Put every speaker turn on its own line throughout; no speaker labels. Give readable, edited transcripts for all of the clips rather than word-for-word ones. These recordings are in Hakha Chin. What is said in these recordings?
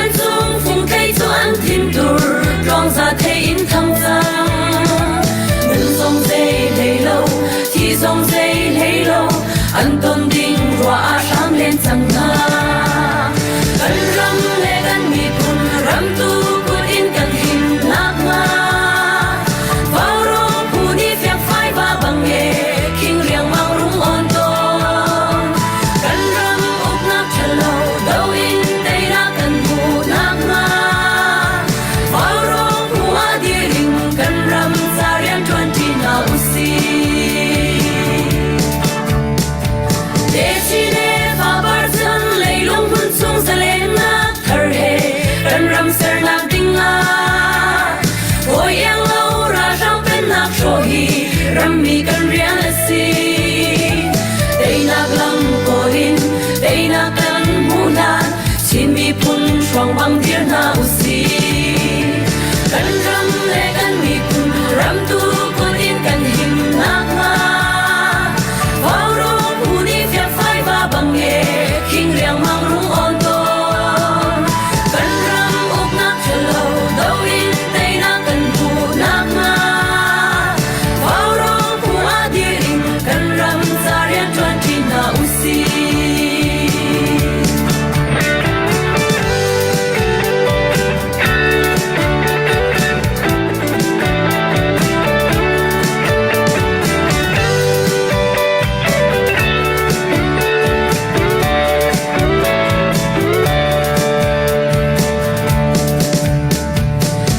Kan cung fungthei cu an thintur tlawngza thei in thang cang. Nun zong zei hlei lo, thi zong zei hlei lo, an ton ding rua ah hram len cang hna. Kan ram le kan miphun ram tu kut in kan him nakhnga. Vaurawng phu nih fiakfai va bang e, khing riangmang rung on tawn. Kan ram uknak ṭhalo do in teinak kan hmuh nakhnga. Vaurawng phu ah dir in kan ram ca rian ṭuan ṭi hna usih. Techin le fapar chan leilung hmun chung zalennak thar he kan ram sernak ding ah Hawi iang lo ralhrang pennak hrawh hi rammi kan rian a si. Teinak lam kawl in teinak kan hmuh hlan Chin miphun hruang bang dir hna usih. Kan ram le kan miphun ram tu kut in kan him nakhnga Vaurawng phu nih fiakfai va bang e khing riangmang rung on tawn. Kan ram uknak ṭhalo do in teinak kan hmuh nakhnga Vaurawng phu ah dir in kan ram ca rian ṭuan ṭi hna usih.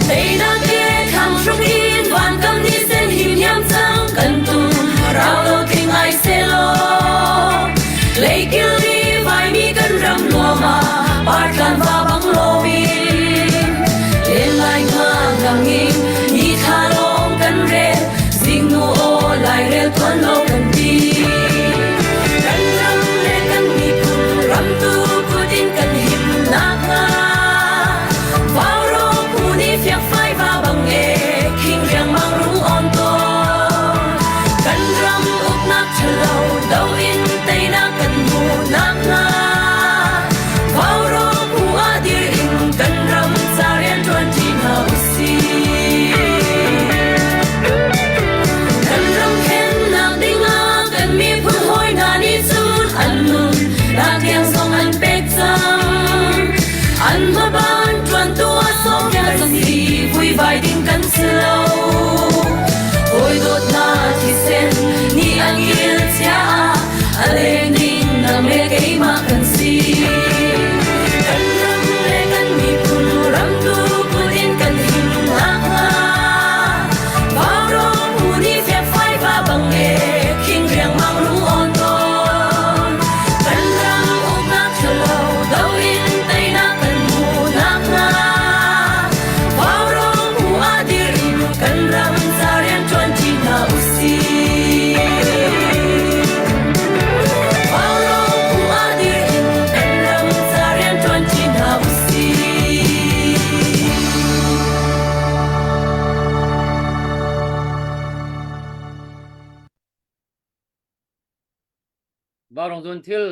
Teinak ke thang hruk in van kam ni sen him hiam cang kan tum rau lo tling ai selaw leikil ni vaimi kan ram nuama partlan va bang loin len lai nga nangin ni thla lawng kan rel zingnu aw lai rel tuan lo kan ti kan ram le kan miphun ram tu kut in kan him nakhnga Vaurawng phu nih fiakfai va bang e khing riangmang rung on tawn. Kan ram uknak ṭhalo do in teinak kan hmuh nakhnga Vaurawng phu ah dir in kan ram ca rian ṭuan ṭi hna usih. Kan ram thlennak dingah kan miphun hawi hna nih cun an nun nak tiang zong an pek cang. An hmaban ṭuantu a sawmia si vuivai ding kan si lo. Hawi dawtna thisen nih an il chia a leng ding nang le keimah kan si. Kan ram le kan miphun ram tu kut in kan him nakhnga Vaurawng phu nih fiakfai va bang e khing riangmang rung on tawn. Kan ram uknak ṭhalo do in teinak kan hmuh nakhnga Vaurawng phu ah dir in kan ram ca rian ṭuan ṭi hna usih. Vaurawng phu ah dir in kan ram ca rian ṭuan ṭi hna usih.
Vaurawng zuan thil,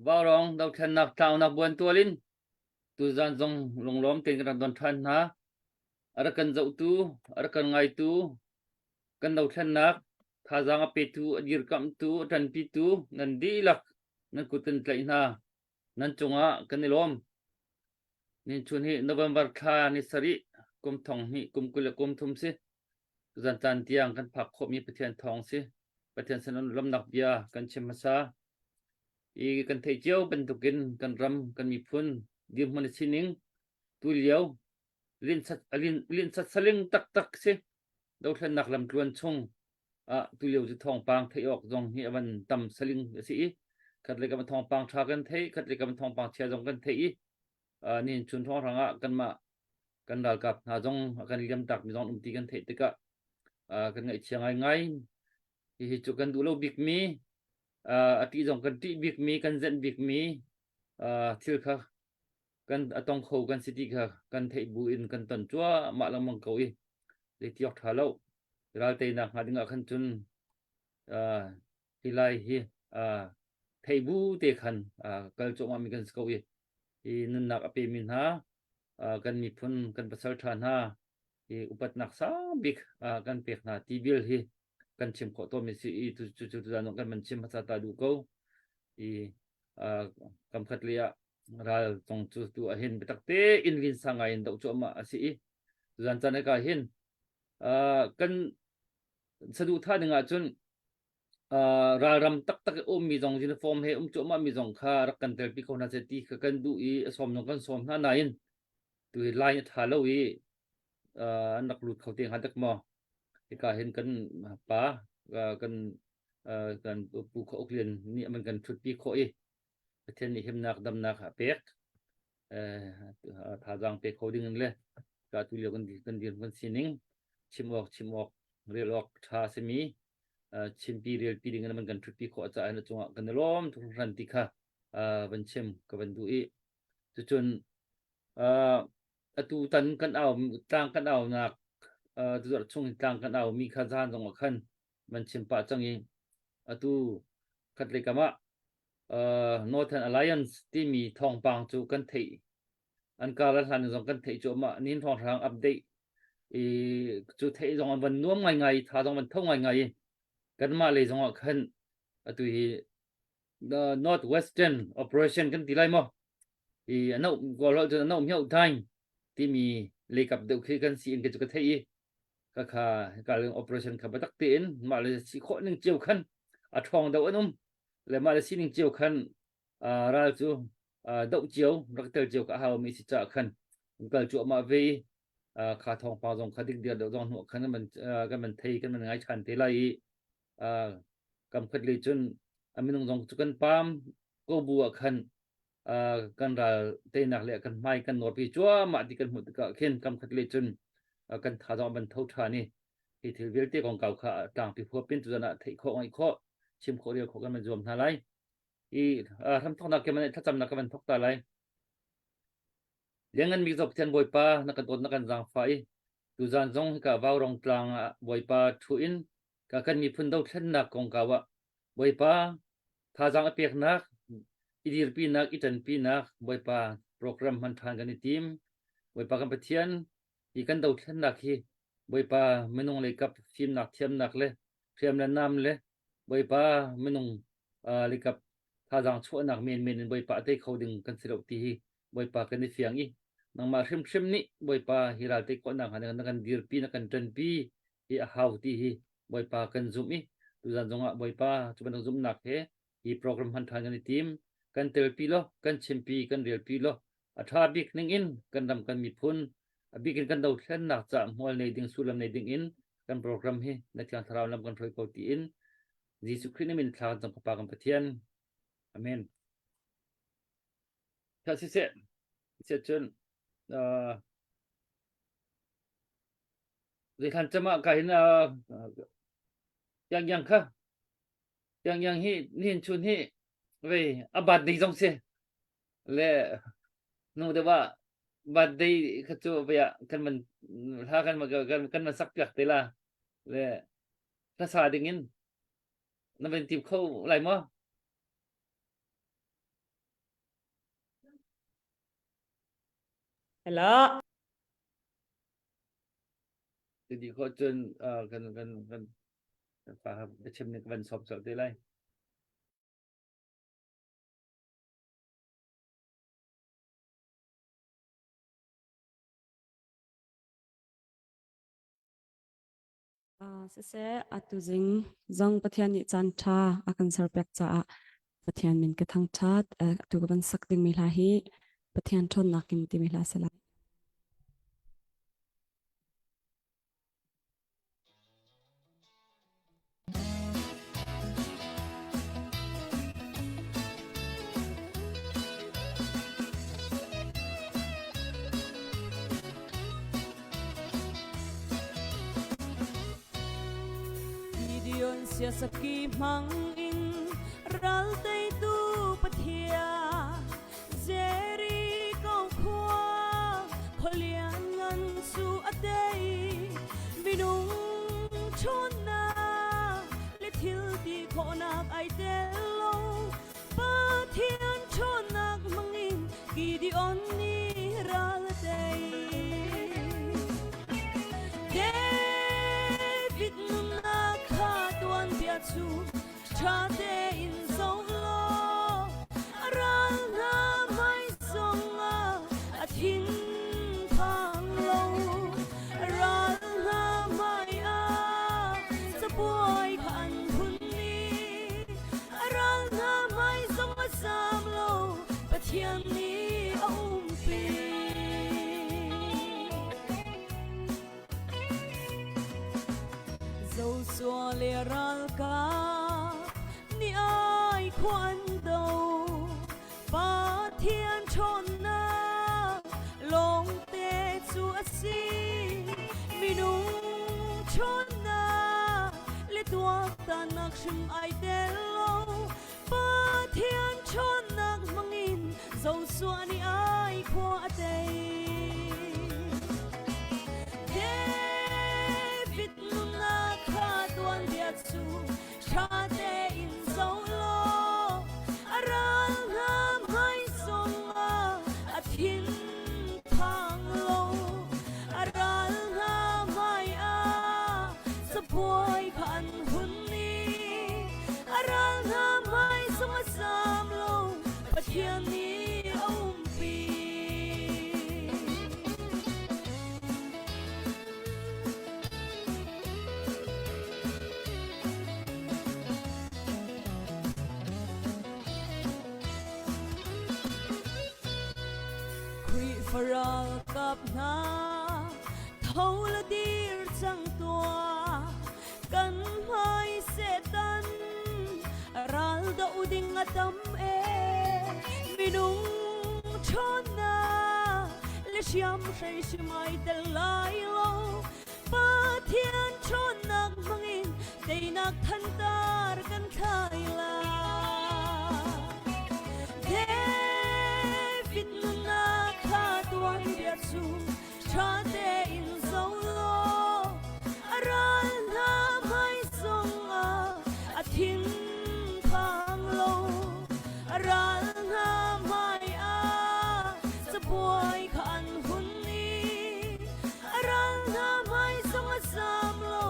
vaurawng dothlennak tlaunak buan tual in tuzan zong lunglawm tein kan rak don ṭhan hna. A rak kan zohtu, a rak kan ngaitu, kan dothlennak thazaang a petu, a dirkamhtu, a ṭanpitu nan dihlak nan kut kan tlaih hna. Nan cungah kan i lawm. Ninchun hi November thla ni sarih kum thong hnih kum 23 si. Zan caan tiang kan phak khawhmi Pathian thawng si. Pathian sin lawmnak bia kan chim hmasa. I kan theih cio bantukin kan ram kan miphun dirhmun a sining tu lio linsat saling taktak si. Dothlennak lamtluan chung ah tulio cu thawngpang theih awk zong hi a van tam saling a si i khat le kam thawngpang ṭha kan theih khat le kam thawngpang chia zong kan theih i nihin chun hrawnghrang ah kanmah kan ralkap hna zong a kan liam tak mi zong um ti kan theih tikah kan ngaihchia ngaingai. Hihi cu kan duh lo bikmi a ṭih zong kan ṭih bikmi kan zenh bikmi thil kha kan a tong kho kan si ti kha kan theih bu in kan ton cuahmah lengmang ko i zeiti awk ṭha lo. Ral teinak hnga ding ah khan cun hi lai hi theih bu te khan kal cuahmah mi kan si ko i hi nunnak a pemi hna. Kan miphun kan pasal ṭha hna hi upatnak sang bik kan pek hna ti bil hi kan chim khawh tawnmi si i cu cu cu tuzaan kan van chim hmasa ta duh ko i kam khat lei ah ral tong cu tu ah hin biatak tein linsa ngai in doh cuahmah a si i tuzaan caan ka hin kan saduhthah ning ahcun ralram taktak i ummi zong uniform he um cuahmah mi zong kha rak kan telpi kho hna seh ti kha kan duh i a sawm zong kan sawm hna nain tu hi line a ṭha lo i an rak lut kho te hnga dek maw? Hika hin kan pa kan kan Pu Khaw Uk Lian nih an kan ṭhutpi khawh i Pathian nih himnak damnak a pek. Thazaang pe kho ding in le ka tu lio kan kan dirhmun sining chim awk chim awk rel awk ṭha a simi chimpi relpi ding in man kan ṭhutpi khawh caah na cungah kan i lawm tuk hringhran ti kha van chim ka van duh i cucun atu tan kan au tlang kan aunak tuzarh chung in tlang kan au mi kha zan zong ah khan van chim pah cang i atu khatlei kam ah Northern Alliance timi thawngpang cu kan theih an kar hlan zong kan theih cuahmah nin hrawnghrang update i cu theih zong an van nuam ngaingai tha zong van tho ngaingai i kanmah lei zong ah khan atu hi North Western Operation kan ti lai maw i ano kawl cun ano myo time timi leikap deuh khi kan si in ke cu ka theih i ka kha ka operation kha batak tein mah le si khawh ning cio khan a ṭhawng deuh an um le mah le sining cio khan ral cu doh cio rak tel cio ka hau mi si ca khan kal cuahmah ve i kha thawngpang zong kha dik dir deuh zong hnu khan kan kan man thei kan man ngai ṭhan te lai i kam khat le cun a minung zong cu kan pam ko bu ah khan kan ral teinak le kan hmai kan nawrpi cuahmah ti kan hmuh tikah khin kam khat le cun kan tha zong ban tho ṭhan i hi thil vialte kongkau kha tlangpi huap in tuzan ah theih khawh ngaih khawh chim khawh rel khawh kan van zuam hna lai i hramthawknak ke man thlacamnak ka van thawk ta lai. Lianngan bik Pathian Bawipa na kan dawt na kan zaangfah i tuzan zong hika Vaurong tlang ah Bawipa thu in ka kan miphun dothlennak kongkau ah Bawipa thazaang a peknak i dirpinak i ṭanpinak Bawipa program hman ṭhan kan i tim. Bawipa kan Pathian hi kan dothlennak hi Bawipa minung leikap fimnak thiamnak le hriam le nam le Bawipa minung leikap thazaang chuahnak menmen in Bawipa a tei kho ding kan si lo ti hi Bawipa kan i fiang i nangmah hrimhrim nih Bawipa hi ral tei khawhnak hnga na kan dirpi na kan ṭanpi hi a hau ti hi Bawipa kan zumh i tuzan zongah Bawipa cu bantuk zumhnak he hi program hman ṭhan kan i tim. Kan telpi law kan chimpi kan relpi law a ṭha bik ning in kan ram kan miphun a bik in kan dothlennak ca hmual nei ding sullam nei ding in kan program hi na thiang thlarau lam kan hruai ko tiin Jesuh Khrih na min thla kan cam Pa kan Pathian. Amen. Tha siseh siseh cun zeithlan cam ah ka hin yang yang kha yang yang hi nihin chun hi vei a birthday zong si le nu deuh ah birthday kha cu vei ah kan man hla kan kan kan man sak piak te la le hlasa ding in na van tim kho lai maw?
Hello.
Ti khawh cun kan kan kan fa biachim nih ka van sawm colh te lai.
Siseh, atu zing zong Pathian nih caan ṭha a kan serpiak caah Pathian min ka thangṭhat. Atu ka van sak dingmi hla hi Pathian ṭhawnnak in timi hla a si lai.
Gideon siasaki hmang in ral teitu Pathian Jericho khua khualian ngan cu a tei minung ṭhawnnak le thil ti khawhnak ai tel lo Pathian ṭhawnnak hmangin Gideon nih ral a tei. le ralkap nih ai khuan do. Pathian ṭhawnnak lawngte cu a si. Minung ṭhawnnak le tuaktannak hrim ai tel lo. Pathian ṭhawnnak hmangin Joshua nih ai khua a tei. David nunnak kha tuanbia cu ṭha tein zoh law a ral hna hmai zongah a thin phang lo. A ral hna hmai ah cabuai kha an hun i a ral hna hmai zong a zam lo. Pathian nih a umpi. Khrihfa ralkap hna tho la dir cang tuah kan hmai Satan ral do ding a tam e minung ṭhawnnak le hriamhrei hrimai tel lai lo Pathian ṭhawnnak hmangin teinak thantar kan thlai lai. David nunnak kha tuanbia cu ṭha tein zoh law a ral hna hmai zongah a thin phang lo. A ral hna hmai ah cabuai kha an hun i a ral hna hmai zong a zam lo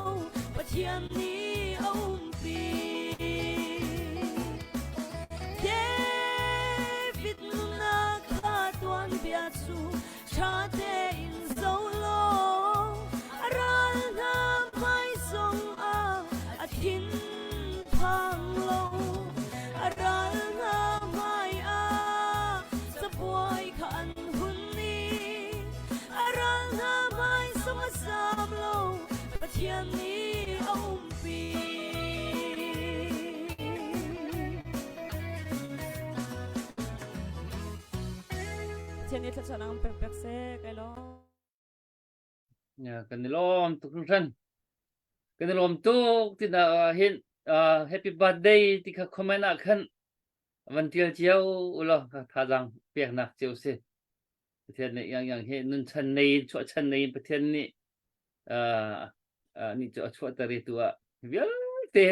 Pathian nih a umpi. David nunnak kha tuanbia cu ṭha tein zoh law a ral hna hmai zong ah a thin phang lo. A ral hna hmai ah cabuai kha an hun i a ral hna hmai zong a zam lo Pathian nih a umpi. Pathian nih thluachuahnak an pek piak seh kai lawm.
Ya, kan i lawm tuk hringhran. Kan i lawm tuk ti na hin uh, happy birthday ti kha comment ah khan van tial cio ulaw thazaang peknak cio si. Pathian nih yang yang hi nun chan nei in chuah chan nei in Pathian nih uh, uh, nih cu a chuahter i tu ah vialte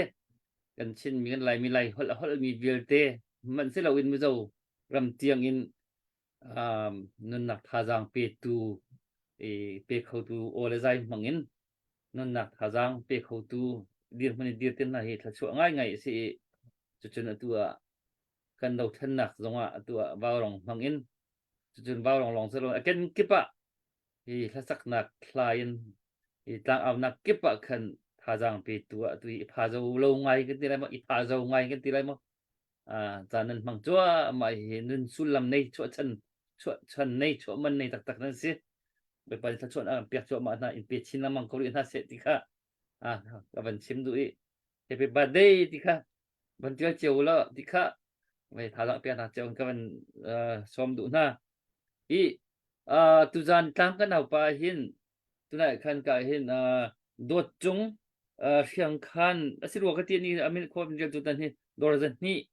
kan Chinmi kan Laimi Lai holh a holhmi vialte hmanh si loin Mizo ram tiang in um, nunnak thazaang petu i pe khotu aw le zai hmang in nunnak thazaang pe khotu dirhmun in dir te hna hi thluachuah ngaingai a si i cucun atu ah kan dothlennak zongah atu ah vaurong hmang in cucun vaurong lawng si lo a ken kip ah hi hlasaknak hla in hi tlangaunak kip ah khan thazaang petu ah atu hi i phazo lo ngai kan ti lai maw i phazo ngai kan ti lai maw caan nan hmang cuahmah hi nun sullam nei chuah chan chuah chan nei chuah man nei taktak nan si Bawipa nih thluachuah an piak cuahmah hna in pe chin lengmang ko rih hna seh ti kha ka van chim duh i happy birthday ti kha van tial cio law ti kha vei thazaang piak hna cio ka van sawm duh hna i tuzan tlang kan haupa hin tunai khan ka hin dawt cung hriangkhan a si rua ka ti ni amin khua min tu tan hi dor za hnih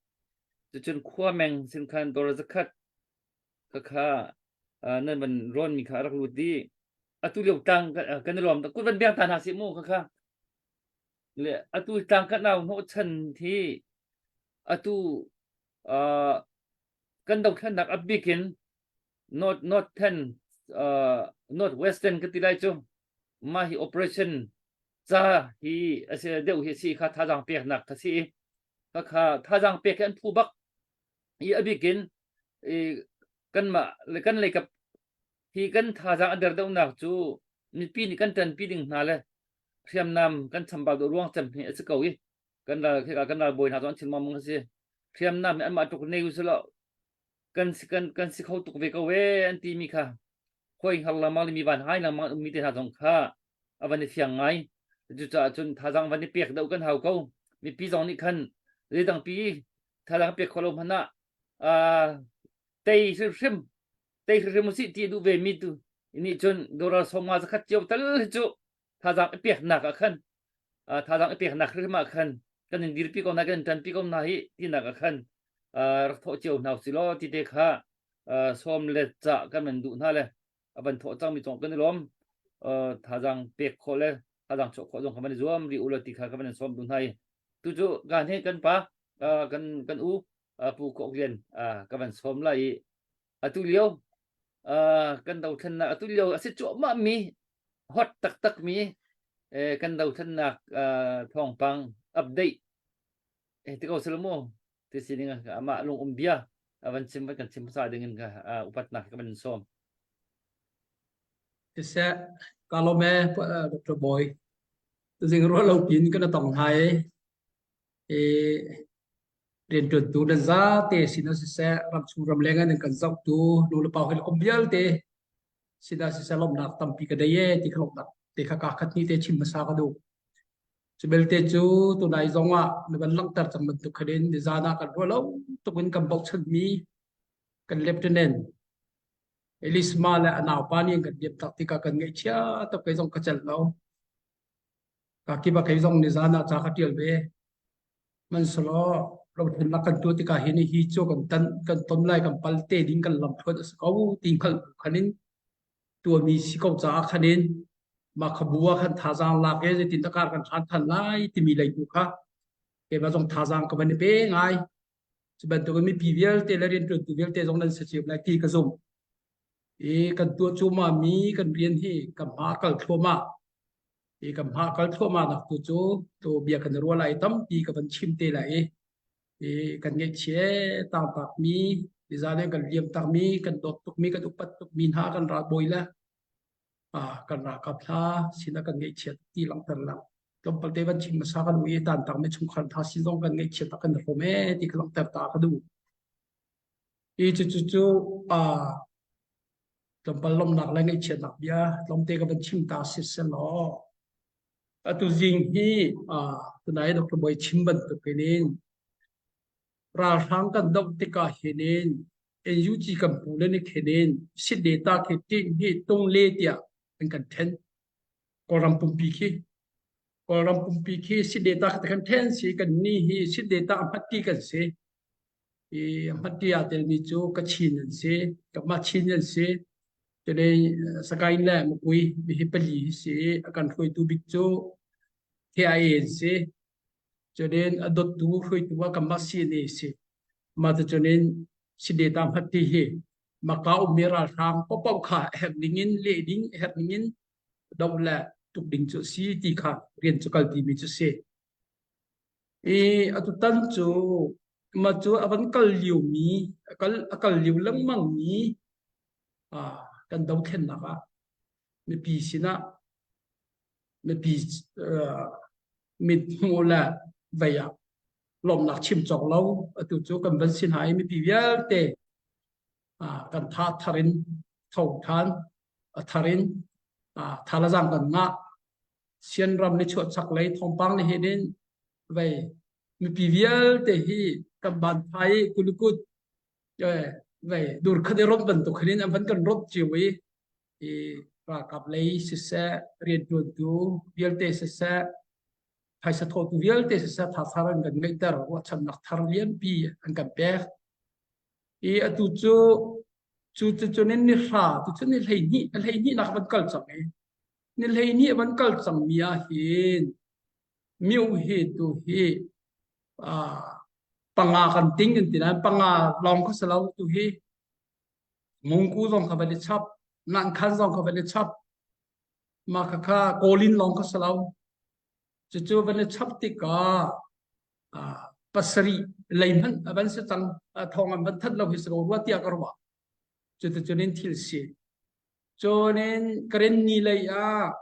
cucun khua meng sin khan dor za khat ka kha nan van rawn mi kha rak lut di atu lio tang kan i lawm kut van biang ta hna si mu kha kha le atu tlang kan au hnawh chan hi atu kan dothlennak a bikin north northern uh, north western ka ti lai cu mah hi operation ca hi a si deuh hi si kha thazaang peknak kha si kha kha thazaang pek hi an phu bak i a bikin i kanmah le kan leikap hi kan thazaang a der deuhnak cu mipi nih kan ṭanpi ding hna le hriamnam kan chambau deuh ruang cem hi a si ko i kan ral kan ral bawi hna cu an chim mang a si hriamnam hi anmah tluk nei usih law kan si kan kan si kho tuk ve ko e an ti mi kha khoi hngar lengmang le mi van hai lengmang ummi te hna zong kha a van i fiang ngai. Cucaah cun thazaang van i pek deuh kan hau ko. Mipi zong nih khan zeidang pi thazaang pek khawh lo hmanh ah tei hrimhrim tei hrimhrim usih ti a duh ve mi tu nih cun dollar sawmnga zakhat cio tal hi cu thazaang i peknak ah khan thazaang i peknak hrimhrim ah khan kan in dirpi ko hna kan in ṭanpi ko hna hi tinak ah khan rak thawh cio hna usih law ti te kha sawm le cah kan van duh hna le a van thawh cangmi cong kan i lawm. Thazaang pek khawh le thazaang chuah khawh zong kha van i zuam rih u law ti kha ka van in sawm duh hna i tu cu kan hi kan pa kan kan u Pu Kok Lian ka van sawm lai i atu lio kan dothlennak atu lio a si cuahmah mi hot taktak mi kan dothlennak thawngpang update ti ko selaw mu ti sining amah lung um bia a van chim van kan chim hmasa ding in ka upatnak ka van in sawm.
Siseh, ka lawm e Dr. Bawi. Tuzing ruah lo pin kan tong hna i rianṭuantu nan zate sinah siseh, ramchung ramleng in kan zohtu nu le pa hawikom vialte sinah siseh lawmhnak tampi ka dei e ti kha lawmhnak te kha kaa khat ni te chim hmasa ka duh. Cu belte cu tunai zong ah na van langhter cang bantuk khan in nizan ah kan ruah lo tuk in kan bochanmi kan lieutenant Elisma le a naupa nih an kan liam tak tikah kan ngaihchia tuk kei zong ka celh lo. Ka kiba kei zong nizan ah ca ka ṭial ve. Hmanhsehlaw dothlennak kan tuah tikah hin hi cu kan tan kan ton lai kan pal te ding kan lamthluan a si ko ti hngalh bu khan in tuahmi si ko caah khan in mah kha bu ah khan thazaang lak i zeitin dah kar kan hlan than lai timi lei tu kha keimah zong thazaang ka van i pe ngai. Cu bantukin mipi vialte le rianṭuantu vialte zong nan si cio lai ti ka zumh. I kan tuah cuahmah mi kan rian hi kan hma kal thluahmah. I kan hma kal thluahmah nak tu cu tu bia kan ruah lai tampi ka van chim te lai i i kan ngaihchia tangtak mi nizan kan liam tak mi kan dawt tuk mi kan upat tuk mi hna kan ralbawi le kan ralkap hla sinah kan ngaihchiat ti langhter lang tlawmpal te van chim hmasa kan ui tan tak mi chungkhar tha sin zong kan ngaihchiat tak kan hrawm e ti ka langhter ta ka duh i cu cu cu tlawmpal lawmhnak le ngaihchiatnak bia tlawmte ka van chim ta si selaw atu zing hi tunai Dr. Bawi chim bantuk in Ralhrang kan doh tikah hin in NUG kan pu le nih khin in sit data khi ṭin hi tung le tiah an kan ṭhen. Kawlram pumpi khi Kawlram pumpi khi sit data kha kan ṭhen si kan ni hi sit data a hmatti kan si. I a hmatti aa telmi cu Kachin an si, Kama Chin an si. Cun Sakaing le Makui hi pali hi si i a kan hruaitu bik cu KIA an si. Cunin a dawttu hruaitu ah kanmah CNA si. Mah cucunin Sideta hmat ti hi maka ummi ralhrang paohpaoh kha a herh ning in leh ding, a herh ning in doh le tuk ding cu si ti kha rian cu kalpi mi cu si. I atutan cu mah cu a van kal lio mi, a kal, a kal lio lengmang mi kan dothlennak ah mipi sinah mipi mit hmuh le vei ah lawmhnak chim cawk lo atu cu kan van si hna i mipi vialte kan tha thar in tho than a thar in thalazang kan ngah sian ram ni chuah chak lei thawngpang ni hin in vei mipi vialte hi kan ban thai kulukut vei dur khat i rot bantuk hin an van kan rot cio i i ralkap lei siseh, rianṭuantu vialte siseh, phaisa thawhtu vialte siseh thathar an kan ngeihter, ruahchannak thar lianpi an kan pek. I atu cu cu cu ni ni hra tu cu ni 12 a 12 nak van kal cang i ni 12 van kal cang mi ah hin miu hi tu hi panga kan ting kan ti nain panga lawng kha si lo tu hi Mungku zong kha van i chap, Nankhan zong kha van i chap, mah khakha Kawlin lawng kha si lo. Cucu van i chap tikah pasarih lei hmanh a van si cang, thawng an van thanh lo hi si ko rua tiah ka ruah. Cuticun in thil si. Cun in Karenni lei ah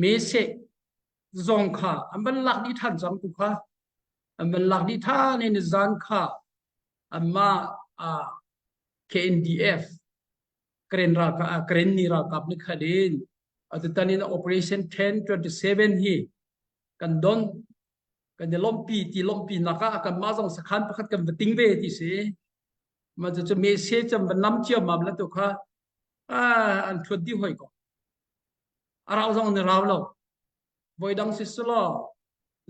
Meseh zong kha an van lak dih ṭhan cang tu kha. An van lak dih ṭhan i nizan kha Anmah KNDF Karen ralkap Karenni ralkap nih khan in. Atutan in Operation 1027 hi kan don kan i lawmhpi ti lawmhpi nak ah kanmah zong sakhan pakhat kan va ting ve ti si. Ma cu me se cam va nam ciammam la tu kha an thuat dih hoi ko. A rau zong ni rau lo. Voi dang si selaw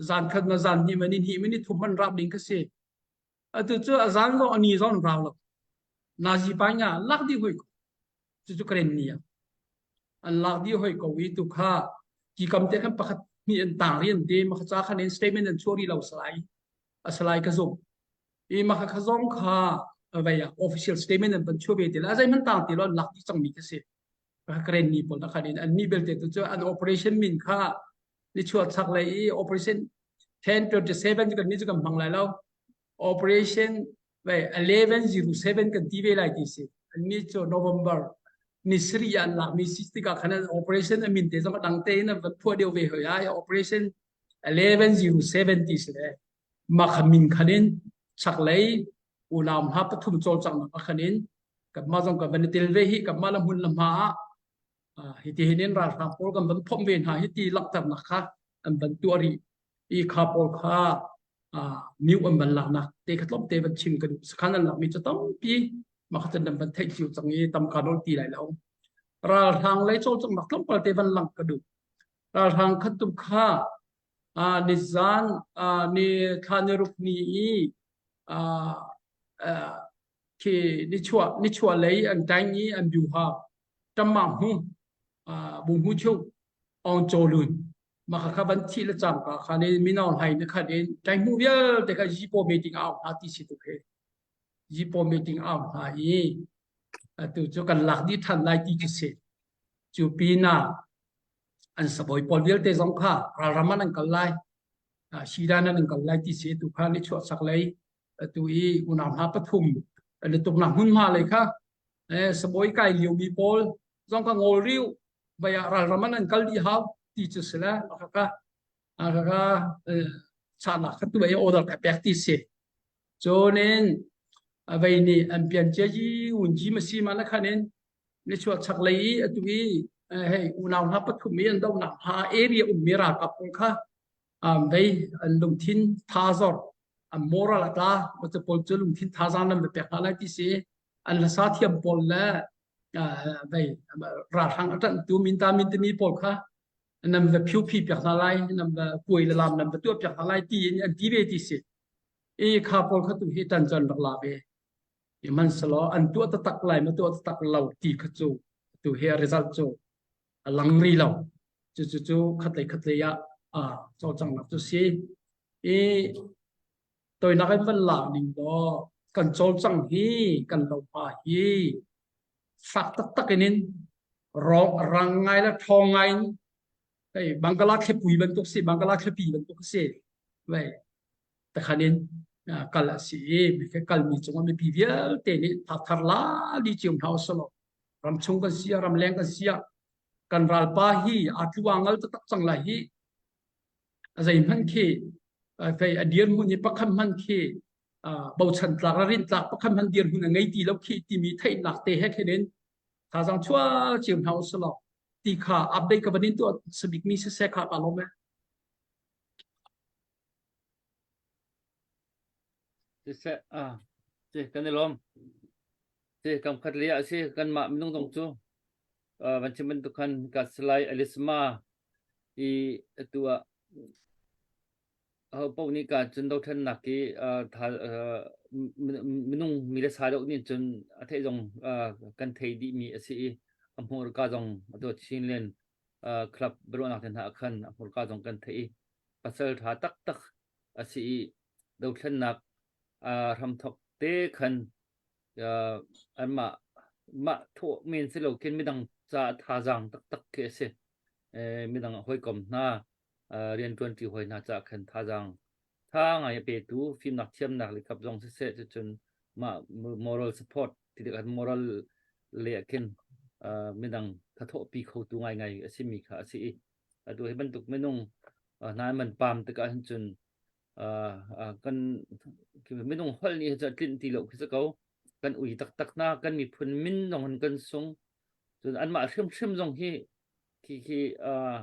zan khat ma zan hnih ma ni hnih ma ni thum man rap ding ka si. Atu cu a zan zong a ni zong rau lo. Nazi pa nga lak dih hoi ko. Cucu Karen ni ah. An lak dih hoi ko i tu kha ki kam te khan pakhat ni an tang ri an te ma kha cha khan in statement an chuah rih lo salai. A salai ka zumh. I ma kha kha zong kha vei ah official statement an van chuah ve te la zei man tang ti lo an lak dih cang mi khi si. Karen ni pawl na khan in an ni belte tu cu an operation min kha ni chuah chak lei i operation 1027 kan ni cu kan hmang lai lo. Operation vei 1107 kan ti ve lai ti si. An ni cu November ni sari an lak mi si tikah khan operation a min te zong a dang te in an van phuah deuh ve hoi ai operation 1107 ti si le mah kha min khan in chaklei unau hna pathum cawlcanghnak ah khan in kanmah zong kan van i tel ve hi kanmah la hmun la hma ah hi ti hin in ralhrang pawl kan van phomh ve hna hi ti langhternak kha an van tuah rih i kha pawl kha miu an van laknak te kha tlawmte van chim ka duh sakhan an lakmi cu tampi mah kha cun nan van theih cio cang i tam ka nawl ti lai lo ralhrang lei cawlcanghnak tlawmpal te van lang ka duh ralhrang khat tum kha nizan ni thla ni ruk ni i khi nichuah nichuah lei an tang i an biuha ṭamma hmu bu hmu chu ong chaw lun mah kha van thi le cangka kha ne mino hlai na khat in ṭai hmu vialte kha yipo meeting au hna ti si tuk he yipo meeting au hna i atu cu kan lak dih ṭhan lai ti cu si cu pinah an sabawi pawl vialte zong kha ralram an kal lai sidan an kal lai ti si tu kha ni chuah sak lei atu i unau hna pathum an i tuknak hmunhma lei kha sabawi kai lio mi pawl zong kha ngol riu vai ah ralram an kal dih hau ti cu si le ka ka chahnak kha tu ai order ka pek ti si cunin vei nih an pian cia ji un ji ma si ma na khan in nichuah chaklei i atu i hei unau hna pathum i an dohnak hna area ummi ralkap pawl kha vei an lungthin thazor an moral a tla cu pawl cu lungthin thazaang nan va pek hna lai ti si an hlasa thiam pawl le vei ralhrang a ṭanhtu minta min timi pawl kha nan va phiu phi piak hna lai nan va kuai le lam nan va tuah piak hna lai ti in an ti ve ti si i kha pawl kha tu hi tan cun rak la ve Sihmanhsehlaw an tuah taktak lai maw tuah taktak lo ti kha cu tu hi a result cu a lang rih lo. Cucu cu khatlei khatlei ah aa cawlcanghnak cu si. I toinak in van lak ning law kan cawlcang hi kan lohma hi fak taktak in in rawng rang ngai le ṭhawng ngai in hei Bangla thlipui bantuk si Bangla thlipi bantuk si. Vei takhan in kal a si i kalmi cungah mipi vialte nih thar la li cio hna usalaw ramchung kan si ah ramleng kan si ah kan ralpa hi aa tlu aa ngal taktak cang lai hi a zeihmanh khi fei a dirhmun hi pakhat hmanh khi bochan tlak le rinh tlak pakhat hmanh dirhmun a ngei ti lo khi timi theihnak te he khin in thazaang chuah cio hna usalaw ti kha update ka van in tuah sabik mi siseh kha ka lawm e.
Siseh, ah, si kan i lawm. Si kam khat li ah si kanmah minung zong cu uh, van chim bantuk khan ka Salai Alisma i atu ah ho paoh nih ka cun dothlennak i uh, tha, uh, minung mi le sa deuh nih cun a theih zong uh, kan thei dih mi a si i a hmurka zong atu Chinland uh, club biaruahnak te hna ah khan a hmurka zong kan theih i pasal ṭha taktak a si i dothlennak uh, hramthok te khan uh, anmah mah thawh men si lo khin midang ca thazaang taktak khi a si. Eh, midang hawikom hna uh, rianṭuanṭi hawi hna ca khan thazaang tha ngai a petu fimnak thiamnak le kap zong siseh cucun mah moral support ti tikah moral le ah khin uh, midang thathawhpi khotu ngaingai a simi kha a si i atu hi bantuk minung hna man pam tikah hin cun kan minung holh nih hi cu a tlinh ti lo khi si ko kan ui taktak hna kan miphun min zong in kan sung cun anmah hrimhrim zong hi. Khi khi uh,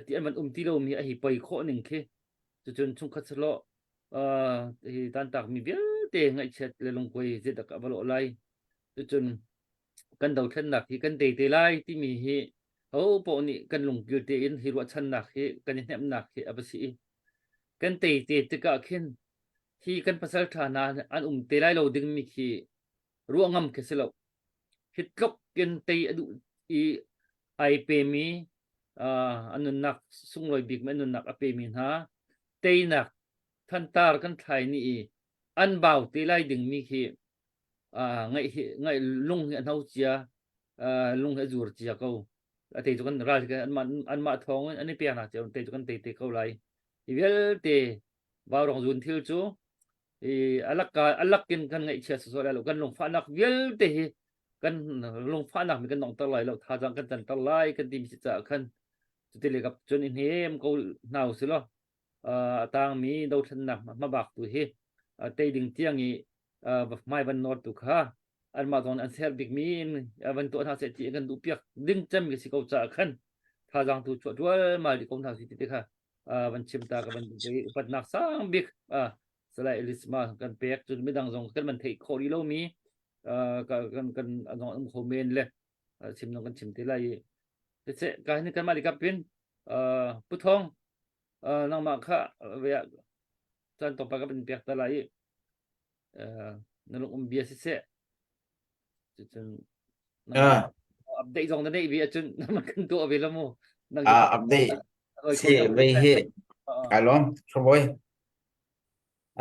ti an van um ti lomi a hi poi khawh ning khi cucun chungkhat selaw uh, hi tantak mi vialte ngaihchiat le lungkuai zeidak a va lawh lai. Cucun kan dothlennak hi kan tei te lai timi hi ho paoh nih kan lungkil tein hi ruahchannak hi kan i hnemhnak hi a va si i kan tei te tikah khin hi kan pasal ṭha hna an um te lai lo dingmi khi ruah ngam khi si lo. Hi tluk in tei a duh i ai pemi uh, an nunnak sunglawi bikmi an nunnak a pemi hna teinak thantar kan thlai ni i an bau te lai dingmi khi uh, ngaih hi ngaih lung hi a hno cia uh, lung hi a zur cia ko a te cu kan ral anmah anmah thawng in an i pek nak cio te cu kan tei te ko lai hi vialte vaurong zun thil cu i alak alak in kan ngaihchia sawsawh lai lo kan lungfahnak vialte hi kan lungfahnak mi kan dongter lai lo thazaang kan canter lai kan ti mi si caah khan cuti le kap cun i hnem ko hna u si law a tangmi dothlennak hmabak tu hi tei ding tiang i hmai van nawr tu kha anmah zong an ser bikmi in van tuah hna seh ti kan duh piak ding cem ka si ko caah khan thazaang tu chuah dualmal dih ko hna si ti te kha van chim ta ka van duh upatnak sang bik Salai Elisma kan pek cun midang zong kan van theih khawh rih lomi kan kan zong um kho men le chim zong kan chim te lai i ka hin kan mah likap in Pu Thawng nangmah kha ve ah caan tlawmpal ka van pek ta lai i na lung um bia siseh cucun update zong na neih ve ahcun na kan tuah ve la mu
ah update si vei hi kai lawm thabawi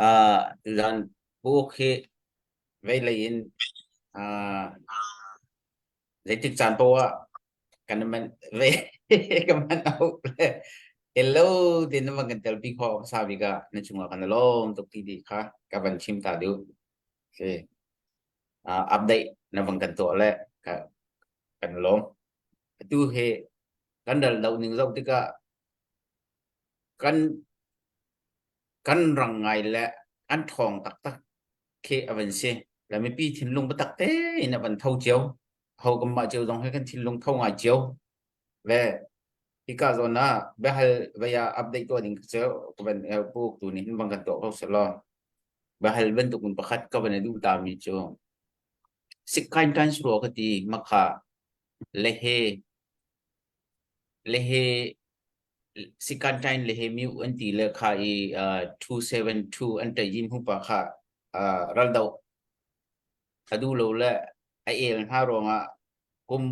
ah zan buk hi vei lei in ah Zeitik caan paoh ah kan man ve ka man out le hello ti na van kan telpi khawh hmasa bik ah na cungah kan i lawm tuk ti dih kha ka van chim ta duh. Si. Uh, update na van kan tuah le ka kan lawm. Atu he kan ral do ning zoh tikah kan kan rang ngai le an ṭhawng taktak khi a van si. Le mipi thinlung biatak tein a van tho cio. Ho kan mah cio zong hi kan thinlung tho ngai cio. Ve hika zawn ah biahal vei ah update tuah ding cu ka van pu tu nih hin van kan tuah ko selaw. Biahal bantuk in pakhat ka van i duh ta mi cu sikkain kan suro ka ti makha lehe lehe Sikantain le he miu an ti le kha i uh, 272 an ṭai yim hupa kha uh, raldoh a duh lo le a el hna ruangah kum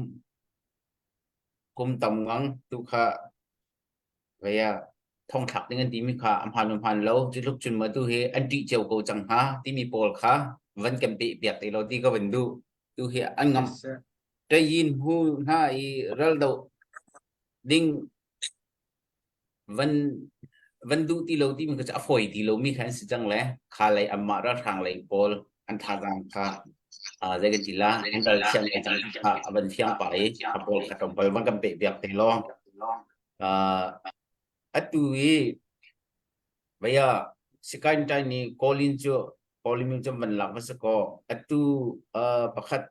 kum tam ngang tu kha vaya thong thlak ding an timi kha a hmaan hmaan lo cu cun ma tu hi an ṭih cio ko cang hnga timi pawl kha van kan peh piak te lo ti ka van duh tu hi an ngam ṭayin hu hna i raldoh ding van van duh ti lo timi kha cu a fawi ti lomi kha an si cang le kha lei anmah ralhrang lei pawl an thazaang kha uh, zei kan ti la an ral thiam ngai cang kha a van fiang pah i a pawl kha tlawmpal van kan peh piak te law uh, atu i vaya sikain tai ni kolin cu kolin cu van lak va si ko atu uh, pakhat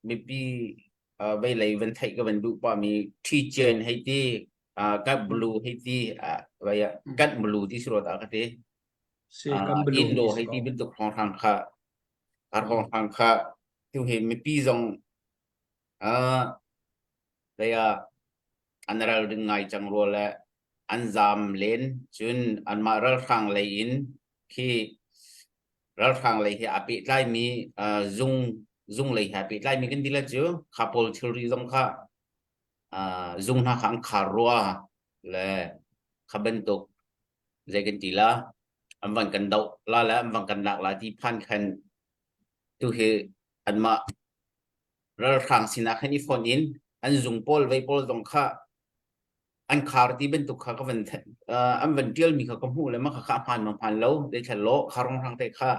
mipi uh, veilei van theih ka van duh pah mi Ṭhichen hei ti uh, kat blue hei ti uh, vaya kat blue ti suro ta ka ti
Si kam blue
Indo hei ti bantuk hrawnghrang kha ar hrawnghrang kha tu hi mipi zong uh, vaya an ral ring ngai cang rua le an zam len cun anmah ralhrang lei in khi ralhrang lei he aa pehtlaimi uh, zung zung lei he aa pehtlaimi kan ti la cu kha pawl thilri zong kha uh, zung hna kha an khar rua le kha bantuk zei kan ti la an van kan doh la le an van kan lak la ti phan khan tu hi anmah ralhrang sinah khan i phone in an zung pawl vei pawl zong kha an khar ti bantuk kha ka van uh, an van tial mi kha ka hmuh le ma kha kha hmaan ma hmaan lo dei thla lo kha rong rang te kha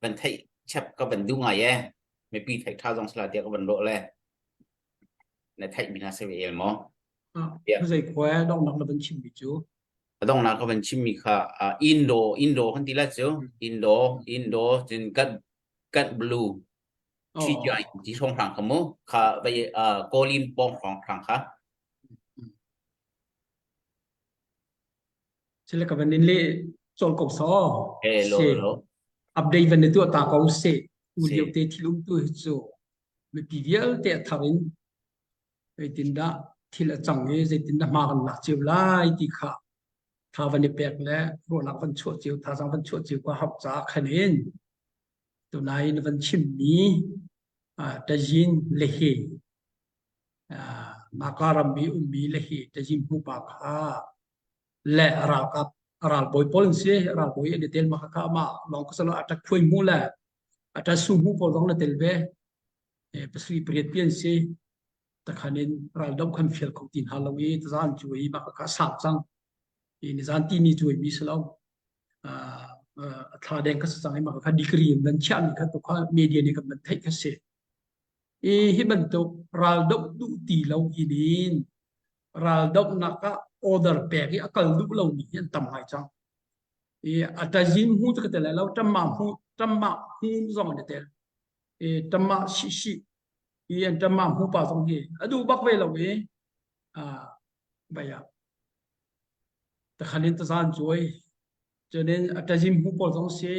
van theih chep ka van du ngai e mipi theih tha zong sala tia ka van lo le na theih mi na se ve el mo
zei khua dong nak na van chim mi cu
dong nak ka van chim mi kha indo indo kan ti la cu indo indo cun kat kat blue chi jai ti rong rang kha mu kha vai kolin pong rong rang kha.
Sile ka van in le chol ko so.
Eh lo
Se
lo.
update van ni tu ta ko se. Tu
Si.
lio te thil um tu hi cu mipi vialte a thar in zeitindah thil a cang i zeitindah hma kan lak cio lai ti kha tha van i pek le ruahnak van chuah cio thazaang van chuah cio ka hauh caah khan in tunai na van chimmi tazin le he Naka ram i ummi le hi tazin hmupa kha le ralkap ralbawi pawl an si ralbawi an i tel ma kha ma lawng ka salo atak khuai mu le ata su mu pawl zong na tel ve pasri pariat pi an si takhan in raldo khan fial kho ti hna lo i tazan cu i ma kha sak cang i nizan ti ni cu mi salo a thla deng ka cang i ma kha degree in nan chiah mi kha to kha media nih kan man theih kha si i hi bantuk raldoh duh ti lo in raldohnak ah order pek i a kal duh lomi hi an tam ngai cang. I a tazin hu cu ka tel lai lo, tamma hu tamma hu zong an i tel. I tamma si si i an tamma hu pa zong hi a duh bak ve lo i baya takhan in tazan cuai cunin a tazim hu pawl zong si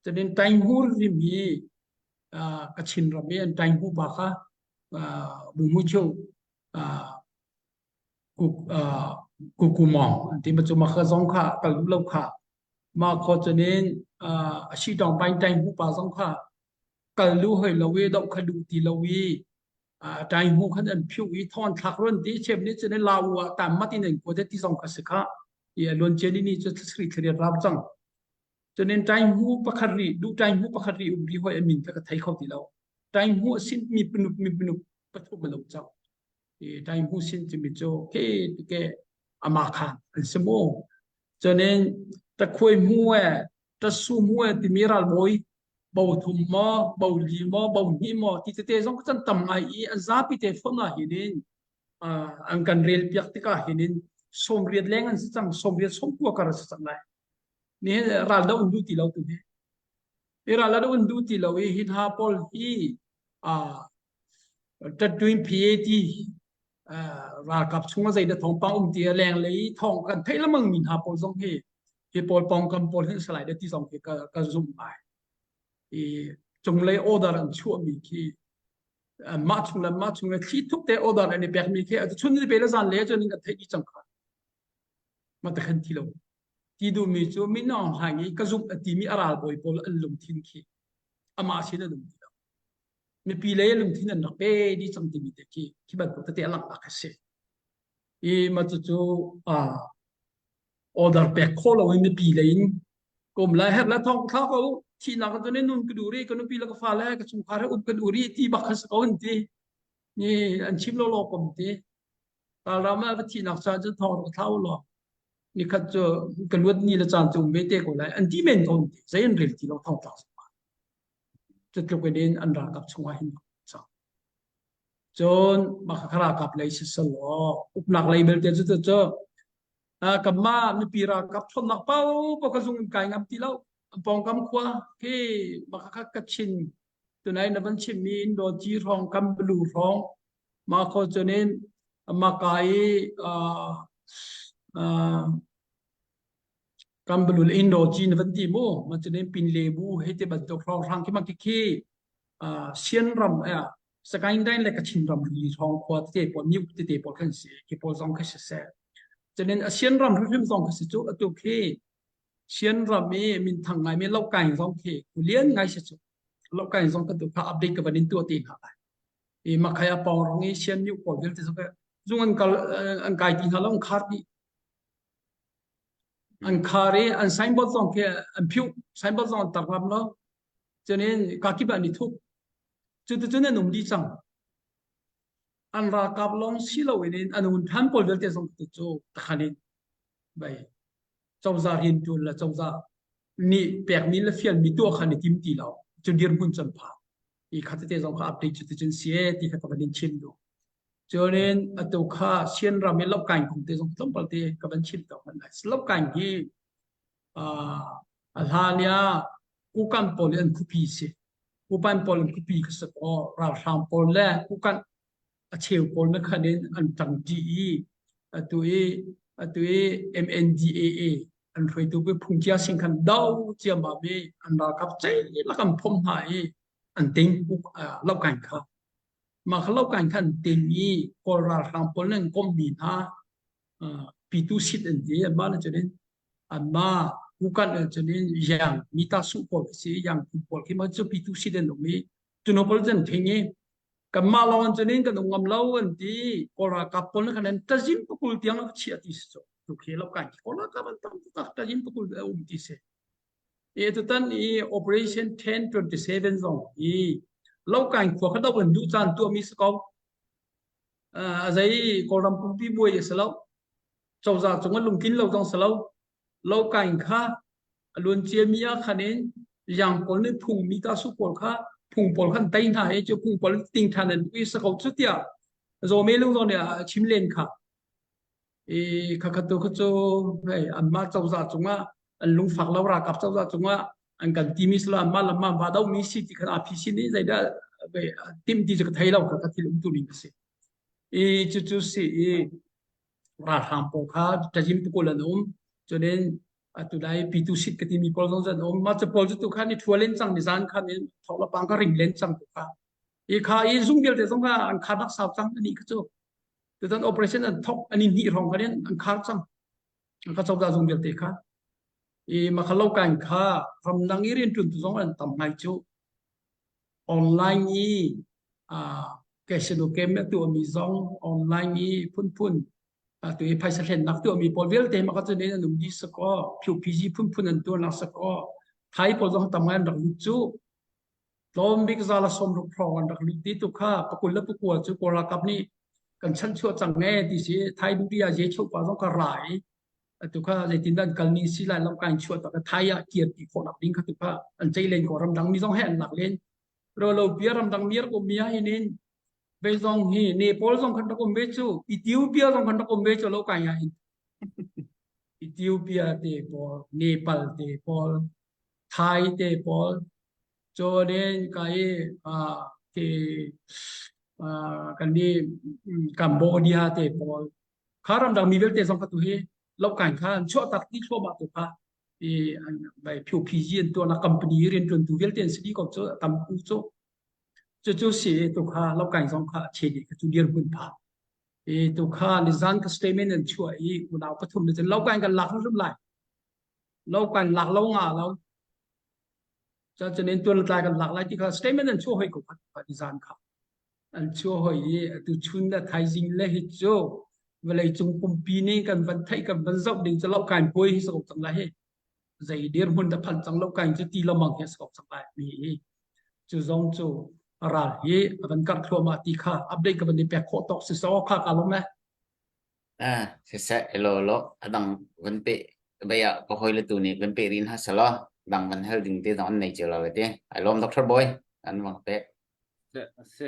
cunin tainghur rim hi Kachin ram i an tainghu pa kha bu chu kukumong an ti ma cu ma kha zong kha kal duh lo kha ma kho chunin a si tong pain tainghu pa zong kha kal lu hoi lo i do kha du ti lo i tainghu khan an phiu i thon thlak ron ti chem ni chunin la u ah tam mat in an ko te ti zong kha si kha i lon chen ni chu thri thri rap chang Cunin ṭaihmu pakhat rih, duh ṭaihmu pakhat rih um rih hoi a min kha ka thei kho ti lo. Ṭaihmu a sin mi panuk mi panuk pathum a lo cang. I ṭaihmu sin timi cu ke ke ama kha an si mu. Cunin takhuai mu e, tasu mu e timi ralbawi bo thum maw, bo li maw, bo hnih maw ti tete zong can tam ngai i an zapi te fon ah hinin an kan rel piak tikah hinin 80 leng an si cang, 80 sawmkua kar a si cang lai. Nihin ral do an duh ti lo tu hi. Hi ral do an duh ti lo i hi hna pawl hi ṭattuin PAT ralkap chung ah zeidah thawngpang um ti leng lei thawng kan theih lengmang mi hna pawl zong hi hi pawl pawngkam pawl hin salai da ti zong hi ka ka zumh ngai. I cunglei order an chuahmi khi mah chung le mah chung le thli thup te order an i pekmi khi chun ni pe le zan le cun kan theih dih cang kha. Ma ta khan ti lo. Ti duhmi cu Min Aung Hlaing i ka zumh a timi a ralbawi pawl an lungthin khi amah sin an um ti lo. Mipi lei lungthin an rak pe dih cang timi te khi khi bantuk tete a langhnak a si. I mah cucu order pek khawh lo in mipi lei in kum lai her le thong thla ko thihnak cu ne nun ka duh ri ka nupi le ka fale ka chungkhar he um ka duh ri ti bak kha si ko an ti. Ni an chim lo lo kom ti. Ralram ah va thihnak caan cu thong rak thla u law nikhat cu ka luat ni le caan cu um ve te ko lai an ti men ko ti zei an rel ti lo thong tlak cu tluk in an ralkap chungah hin cang cun mah kha ralkap lei si selaw uknak lei belte cu cu kanmah mipi ralkap ṭhawnnak pau pau ka zung in kai ngam ti lo pawngkam khua khi mah kha Kachin tunai na van chimmi Indo ci hrawng kam blu hrawng Mah khawh cun in maka i Kambalul Indo ci na van ti mu ma cun in Pinlebu hei ti bantuk hrawnghrang khi ma khi Sian ram Sagaing Dain le Kachin ram ri hrawng khua tete pawl Myu tete pawl khan si khi pawl zong khi siseh cun in Sian ram hrimhrim zong khi si cu atu khi Sian ram i minthang ngai mi Lokaing zong khi lian ngai si cu Lokaing zong kan tu kha update ka van in tuah te hna lai i makhaya pawng i sian miu pawl vialte zong zung an kal an kai ti hna lo an khar dih an khar i an signboard zong khi an phiu signboard zong an tar ngam lo cunin kakip ah an i thup cu ti cun an um dih cang an ralkap lawng si lo in an un than pawl vialte zong cu takhan in bai cozah riantuan le cozah nih pekmi le fialmi tuah khan i tim ti lo cu dirhmun can pha i kha tete zong kha update cu ticun si e ti kha ka van in chim duh cunin atu kha Sian ram i Lokkaing kong te zong tlawmpal te ka van chim to hman lai Lokkaing hi a hlan ya kukan pawl an khupi si kupan pawl an khupi ka si ko ralhrang pawl le kukan a cheu pawl na khan in an ṭangṭi i atu i. Atu i MNDAA an hruaitu pi phungcia sing khan do ciammam i an ralkap ceilak an phomh hna i an ting lokain kha. Mah kha lokain kha an ting i Kawl ralhrang pawl nih an komhmi hna pitu sit an ti anmah nih cun in anmah kukan ah cun in yang mita su pawl si yang phun pawl khi ma cu pitu sit an um i cu pawl cun thing i kanmah lawng cun in kan um ngam lo an ti. Kawl ralkap pawl nih khan an tazin pakul tiang a chiah ti si cu tu khi lo kai Kawl ralkap an tam tak tazin pakul a um ti si. E tutan i operation 1027 zong hi lo kai khua kha do an duh caan tuahmi si ko. A zei Kawlram pumpi buai a si lo. Cozah cung an lungtlin lo zong si lo. Lo kain kha a luan ciami ah khan in yang pawl nih phung mi ta su pawl kha phung pawl khan tei hna i cu phung pawl ting than an ui sa ko cu tiah zawme lung zong nih a chim len kha. I khakhat tu kha cu hei anmah cozah cungah an lungfak lo ralkap cozah cungah an kan timi sila anmah lamah va do mi si ti khan APC nih zeidah tim ti cu ka thei lo kha ka thil um tu ning a si. I cucu si i ralhrang pawl kha ṭazim pakul an um. Cunin atu lai pitu sit ka timi pawl zong an um. Mah cu pawl cu tu khan i ṭhua len cang ni zan khan in thok la pang ka ring len cang tu kha. I kha i zung vialte zong kha an khar nak sau cang ani kha cu. Tutan operation an thok ani hnih hrawng khan in an khar cang. An kha cozah zung vialte kha. I makhalo kan kha ramdang i rian ṭuan tu zong an tam ngai cu. Online i casino game a tuahmi zong online i phunphun atu i phaisa hlennak tuahmi pawl vialte mah ka cun an um dih sakaw PUPG phunphun an tuahnak sakaw Thai pawl zong tam ngai an rak lut cu. Tlawm bik za la 60 hrawng an rak lut ti tu kha pakul le pakua cu Kawl ralkap nih kan chanchuah cang nge ti si. Thai duty ah je chuah pa zong ka ra i atu kha zeitin dah an kal ning si lai lam kain chuah tak Thai ah kir ti khawh nak ding kha tu kha an cei len ko. Ramdang mi zong he an lak len ro lo bia ramdang mi rak um mi ah hin in ve zong hi Nepal zong khan rak um ve cu Ethiopia zong khan rak um ve cu lo kai ah hin. Ethiopia te pawl Nepal te pawl Thai te pawl Jordan ka i ke kan ni Cambodia te pawl kha ramdang mi vialte zong kha tu hi lokain kha an chuah tak ti thluahmah tu kha i bai phyo PG an tuah na company rian tuan tu vialte an si di ko cu tam u cu cu cu si tu kha lokain zong kha che di kha cu dir hun pha i tu kha nizan ka statement an chuah i unau pathum ni cun lokain kan lak hrim lai lokain lak lo nga lo Cucun in tuan tlai kan lak lai ti kha statement an chuah hoi ko kha nizan kha an chuah hoi i atu chun le thaizing le hi cu vawlei cung pumpi nih kan van theih kan van zoh ding cu lo kain puai hi si ko cang lai hi zei dirhmun da phan cang lo kain cu ti lomang hi si ko cang lai mi hi cu zong cu ral hi a van karh thluahmah ti kha update ka van i pek khawh tawk si so kha ka lom eh.
Ah, siseh elaw law a dang van pe bei ah ka hawile tu nih van pe rin ha selaw dang van hal ding te zong an nei cio lo le ti. Ai lawm Dr. Boy an wang pe.
Se se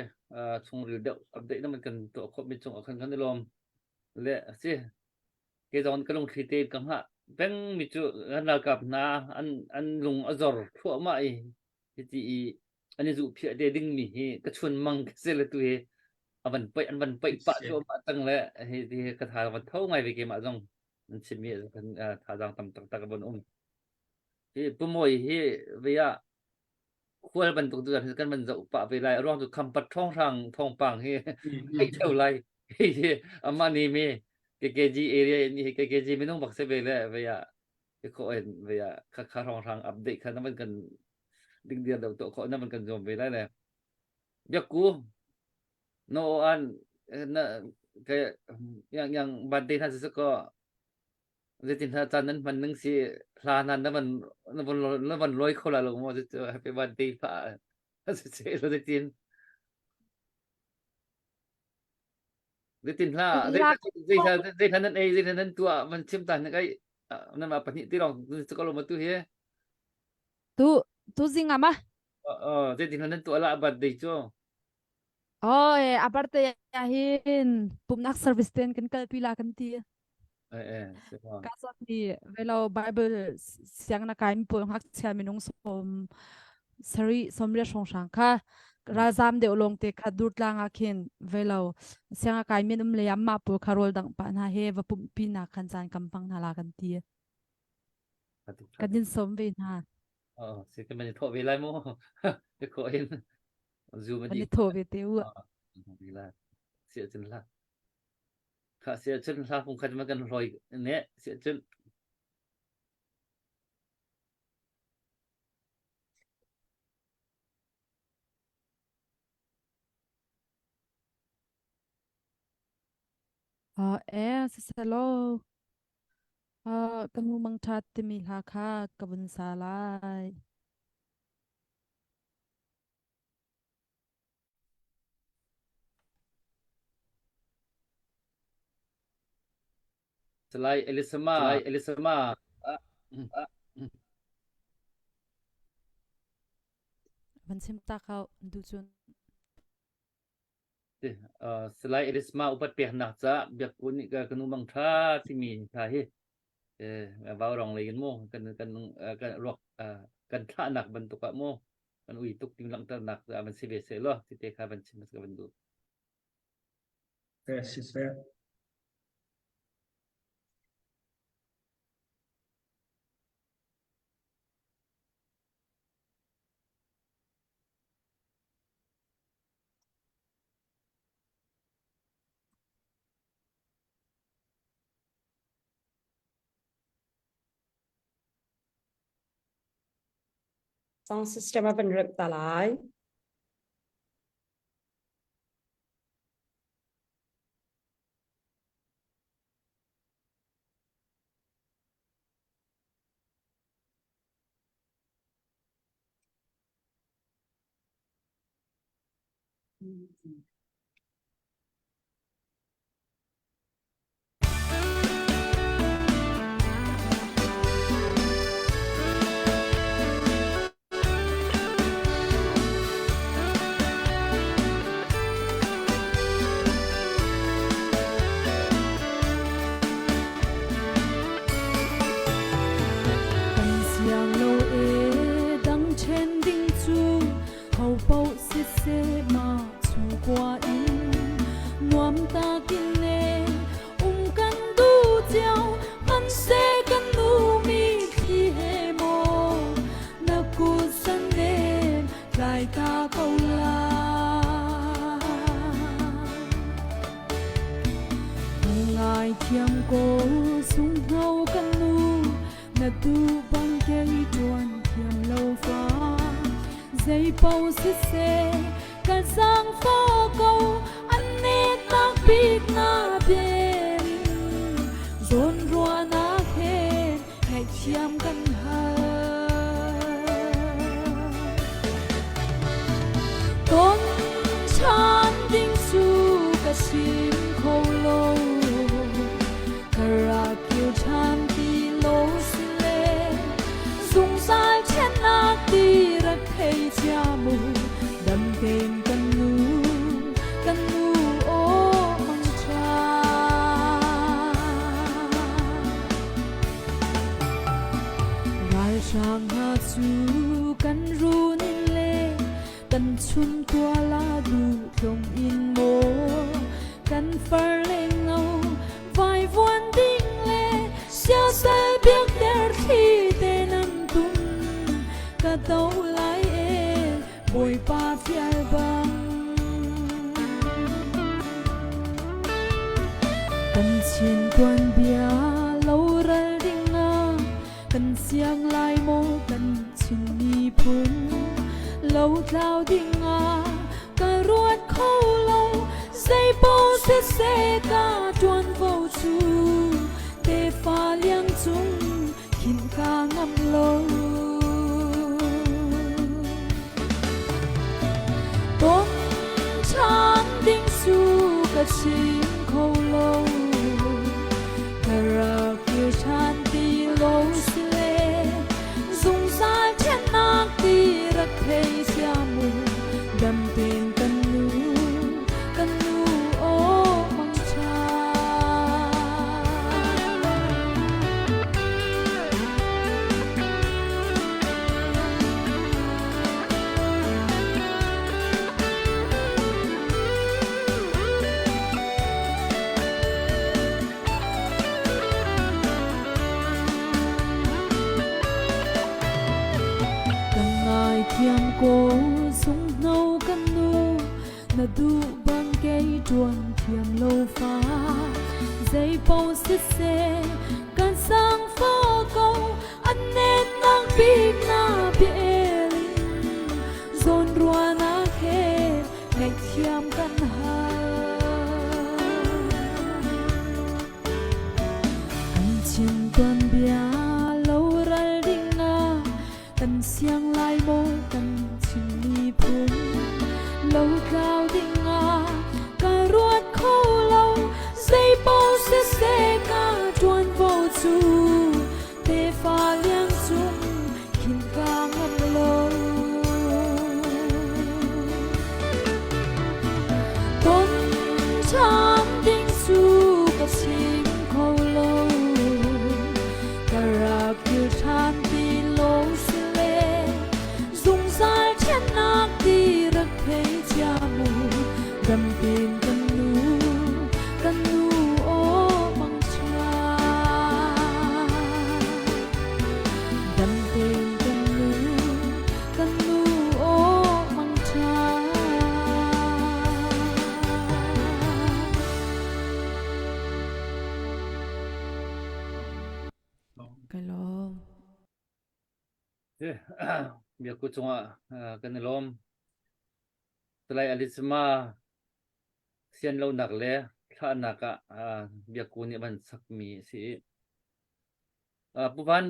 chungril deuh update na man kan tuah khawh mi cung ah khan kan i lawm le si ke zong ka lungthli te ka hngah peng mi cu kan ralkap hna an an lung a zor thluahmah i hiti i an i zuhphiah te ding mi hi ka chun mang ka si le tu hi a van paih an van paih pah cuahmah cang le hi ti ka tha van tho ngai ve keimah zong an chimmi kan thazaang tam taktak a von um. Hi pumawi hi via khual bantuk tu kan van zoh pah ve lai. Ruang cu khampat thawnghrang thawngpang hi theih theu lai. Hi hi amah ni mi KKG area in hi KKG minung bak se ve le via kho en via kha kha hrawnghrang update kha na van kan dingdiar deuh tuah khawh na van kan zuam ve lai le. Biakku no an na ke yang yang birthday hna si ko zeitin hna caan nan hman ning si hla hna na van na van na van loi kho la lo mo happy birthday pha si se lo zeitin zeitin hla zei hla zei hla nan ei zei hla nan tuah man chim ta na kai nan ma pahnih ti rong ko lo ma tu hi.
Tu tu zing ama.
Zeitin hla nan tuah la birthday cu?
Oi, a birthday ah hin pumnak service ten kan kalpi la kan ti.
Eh eh, si ma.
Ka zat ni velo Bible siang na kai mi pawl ngakchia minung som sari somria hrawng hrang kha. Ralzam deuh lawng te kha Durtlang ah khin velo sianga kai min um le amma pawl kha rawl dang pa hna he va pumhpi nak khan caan kam hmang hna la kan ti. Kan in sawm ve hna.
Oh, si kan i thawh ve lai mu. Ka khawh in Zoom
Kan i thawh ve te u.
Si cun hla. Kha si cun hla fung khat ma kan hloi ne si cun
Eh, siselaw, ka nu mangṭhat timi hla kha ka vun sa lai.
Salai Elisama Salai Elisama
Van chim ta kau du cun.
Salai Elisama upat peknak ca biakku nih ka kanu mang tha timi hla hi vau rong lei in mu kan kan kan ruak kan thlahnak bantuk ah mu kan ui tuk ting langhternak van si ve seh law ti te kha van chim ka van duh.
Siseh.
Sound system a van remh ta lai.
Kan siang lo e dang ṭhen ding cu ho paoh siseh mah chungkhua in nuam takin le um kan duh cio hmanhseh kan nu mitthli he maw na kut san nem tlai ta ko lai. Ngaithiam ko sunghno kan nu na duh bang kei ṭuan thiam lo fa zei paoh siseh ka zaangfah ko an netnak bik na bian in zawnruahnak he ngaihthiam kan hal. Ton ṭhan ding cu ka chim kho lo ka rak kir ṭhan ti lo si le zungzal ṭhennak ti rak thei cia mu dam tein kan nu kan nu aw mangṭha. Ralhrang hna cu kan run in le kan chum tual ah duh tlung in maw kan far lengno vaivuan ding le siasal biakter thli te nan tum ka do lai e Bawipa fial bang. Kan chin tuanbia loral ding ah kan siang lai maw kan Chin miphun lotlau ding ah ka ruat kho lo zei paoh siseh ka ṭuanvo cu tefa liang cung khin ka ngam lo. Ton ṭhan ding cu ka chim kho lo. Ka rak kir ṭhan ti lo si le zungzal ṭhennak ti rak thei cia mu dam tein kan nu kan nu aw mangṭha. Zeipaoh siseh kan sangfah ko an nennak bik na bia-el in zawnruahnak he ngaihthiam kan hal. Kan chim tuanbia loral ding ah kan siang lai maw kan Chin miphun lotlau ding ah ka ruat kho lo zeipaoh siseh ka ṭuanvo cu tefa liang cung khin ka ngam lo. Ton ṭhan ding cu ka chim kho lo ka rak kir ṭhan ti lo si le zungzal ṭhennak ti rak thei cia mu dam tein kan nu kan nu aw mangṭha dam tein kan nu kan nu aw mangṭha
Ka lawm.
Biakku cungah kan i lawm. Salai Alisma sian lonak le thlahnak ah biakku nih van sakmi a si. Pu Van,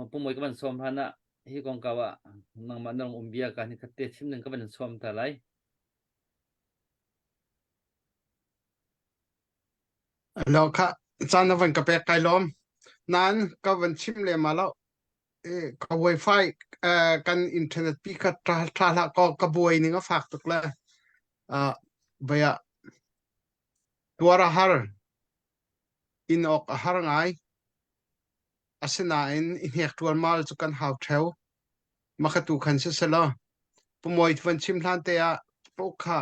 Pu Mawi ka van sawm hlan ah hi kongkau ah nangmah na rung um bia ka ni khat te chim ding ka van sawm ta lai.
Lo kha caan na van ka pek kai lawm. Nain ka van chim lem ah lo. Ka wifi kan internet pi kha tha tha hlah kaw ka buai ning a fak tuk le vai ah tuar a har in awk a har ngai. Asinain i hnek ṭualmal cu kan hau ṭheo. Makhatu khan siselaw Pumawi van chim hlan te ah pauk kha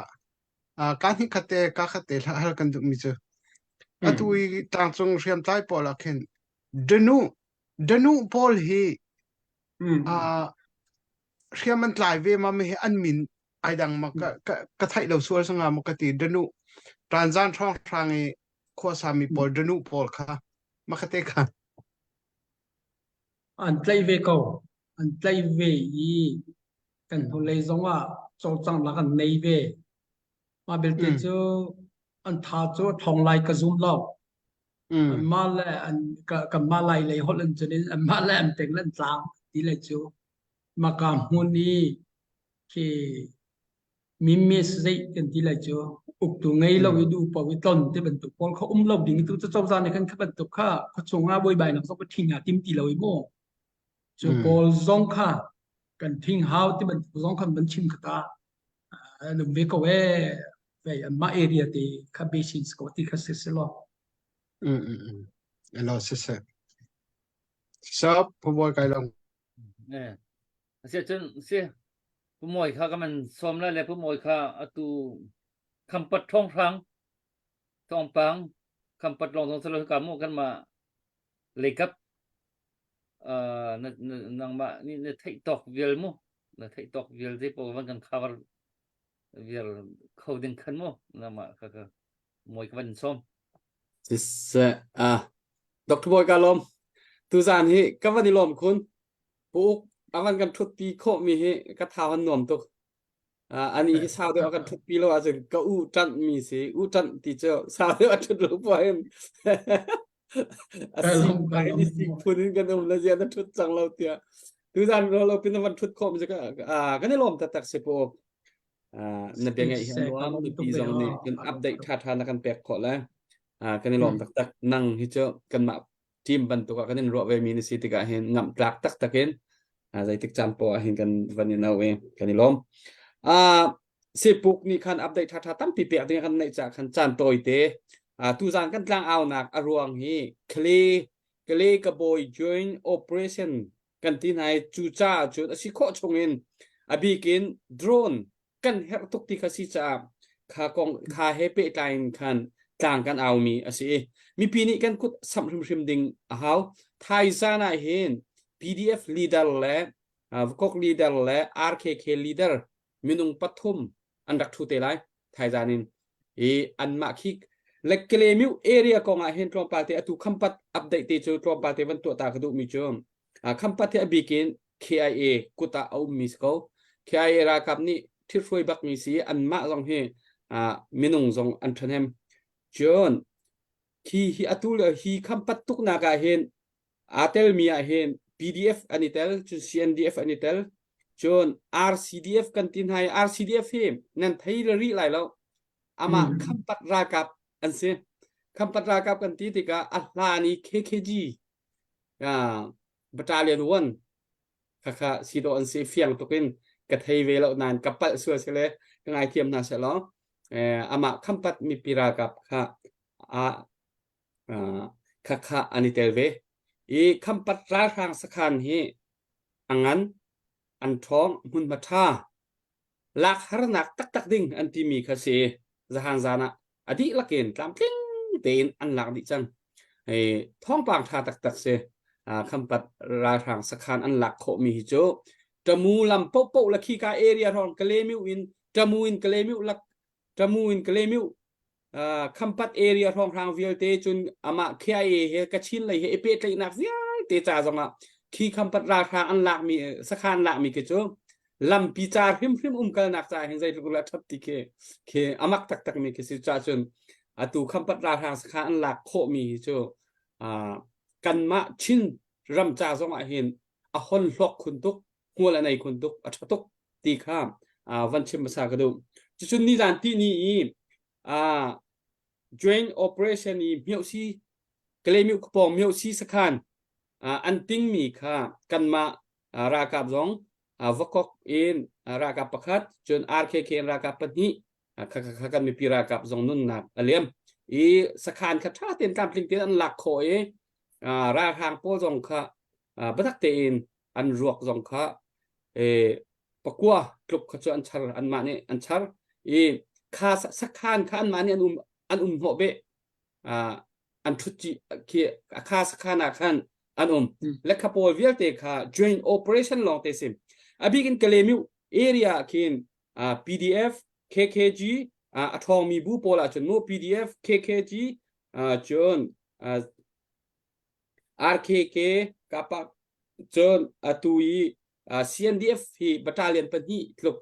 ka hnih khat te ka khat te hlah hal kan duhmi cu atu i tlangcung hriamtlai pawl ah khin danu danu pawl hi hriam an tlai ve ma mi hi an min ai dang ma ka ka ka theih lo sual sanga ma ka ti danu tanzan hrang hrang i khuasa mi pawl danu pawl kha ma kha te kha
an tlai ve ko an tlai ve i kan hnulei zongah cawlcanghnak an nei ve. Mah belte cu an tha cu a ṭhawng lai ka zum lo. Anmah le an kanmah lai lei holh in cun in anmah le an peng le an tlang ti le cu maka hmun i khi mimis zei kan ti lai cu uktu ngei lo i duh paoh i tlon ti bantuk pawl kha um lo ding tu cu cozah nih khan kha bantuk kha khuachung ah buaibainak zong ka ṭhing ah tim ti lo i mu. Cu pawl zong kha kan thing hau ti bantuk zong khan van chim kha ta an um ve ko ee vei anmah area te kha basin ko ti kha si si lo.
Mm mm mm. Elo si si. Sap phubawi kai long.
Eh. Sia cun si pumawi kha ka man sawm la le pumawi kha atu khampat thong hrang thongpang khampat long zong salo ka mu kan ma leikap nangmah nih na theih tawk vial mu na theih tawk vial zei paoh van kan cover vial kho ding khan mu nangmah ka ka moi ka van sawm
Siseh ah Dr. Boy ka lawm tuzan hi ka van i lawm khun pu uk avan kan thut pi khawh mi hi ka thau han nuam tuk ani hi sau deuh a kan ṭhutpi lo ahcun ka u ṭanh mi si u ṭanh ti cu sau deuh a ṭhut lo puahin a si i sik phun in kan um la zia na ṭhut cang lo tiah tuzan ro lo pin na van ṭhut khawh mi cu kan i lawm taktak si pu na bia ngaih hi a nuam mipi zong nih kan update ṭha ṭha na kan pek khawh le kan i lawm taktak nang hi cu kanmah team bantuk ah kan in ruah ve mi na si tikah hin ngamh tlak taktak in zeitik caan poah ah hin kan van in au i kan i lawm. Uh, Sipuk nih khan update ṭha ṭha tampi pek ding kan neih caah khan caan tawi te uh, tuzan kan tlang aunak a ruang hi Kle Kle Kabawi Joint Operation kan ti hna i cu caah cun a si khawh chungin a bikin drone kan herh tuk ti kha si caah kha kong kha he pehtlai in khan tlang kan aumi a si i mipi nih kan kut samh hrimhrim ding a hau thaizan ah hin PDF leader le Vkok leader le RKK leader minung pathum an rak thu te lai thaizan in i anmah khi. Le Kalemiu area kong ah hin tlawmpal te atu Khampat update te cu tlawmpal te van tuah ta ka duh mi cu Khampat hi a bik in KIA kut ah a ummi si ko. KIA ralkap nih thithruai bakmi si anmah zong hi minung zong an ṭhahnem. Cun khi hi atu le hi Khampat tuknak ah hin aa telmi ah hin PDF an i tel, cun CNDF an i tel, cun RCDF kan ti hna i RCDF hi nan thei rih lai lo. Amah Khampat ralkap an si. Khampat ralkap kan ti tikah a hlan i KKG Battalion 1 khakha si dawh an si fiang tukin ka thei ve lo nain ka palh sual sile ka ngaithiam hna seh law amah Khampat mipi ralkap kha a khakha an i tel ve i Khampat ralhrang sakhan hi a ngan an ṭhawng hmunhma ṭha lak harnak taktak ding an timi kha si zahan zan ah a dihlak in tlamtling tein an lak dih cang. Thawngpang ṭha taktak si. Khampat ralhrang sakhan an lak khawhmi hi cu Tamu lam pohpoh la khika area hrawng Kalemiu in Tamu in Kalemiu lak Tamu in Kalemiu Khampat area hrawnghrang vialte cun amah KIA he Kachin lei he i pehtlaihnak vialte ca zongah khi Khampat ralhrang an lakmi sakhan lakmi khi cu lampi ca hrimhrim umkalnak ca hin zeitluk la ṭhat ti khi khi amak taktak mi khi si ca cun atu Khampat ralhrang sakhan an lak khawhmi hi cu kanmah Chin ram ca zongah hin a hon hlawk khun tuk hmual a nei khun tuk a ṭha tuk ti kha van chim hmasa ka duh. Cucun nizan ti ni i joint operation i Myohsi Kalaymyo khuapawng Myohsi sakhan an tingmi kha kanmah ralkap zong Vakok in ralkap pakhat cun RKK in ralkap pahnih kha kan mipi ralkap zong nunnak a liam i sakhan kha ṭha tein tlamtling tein an lak khawh i ralhrang pawl zong kha biatak tein an ruak zong kha pakua tluk kha cu an char anmah nih an char i kha sakhan kha anmah nih an um an um hnawh beh an ṭhut khi kha sakhan ah khan an um lekha pawl vialte kha joint operation lawng te sim a bik in Kalemiu area khin PDF KKG a ṭhawngmi bu pawl ah cun mu PDF KKG cun RKK kapak cun atu i CNDF hi battalion pahnih tluk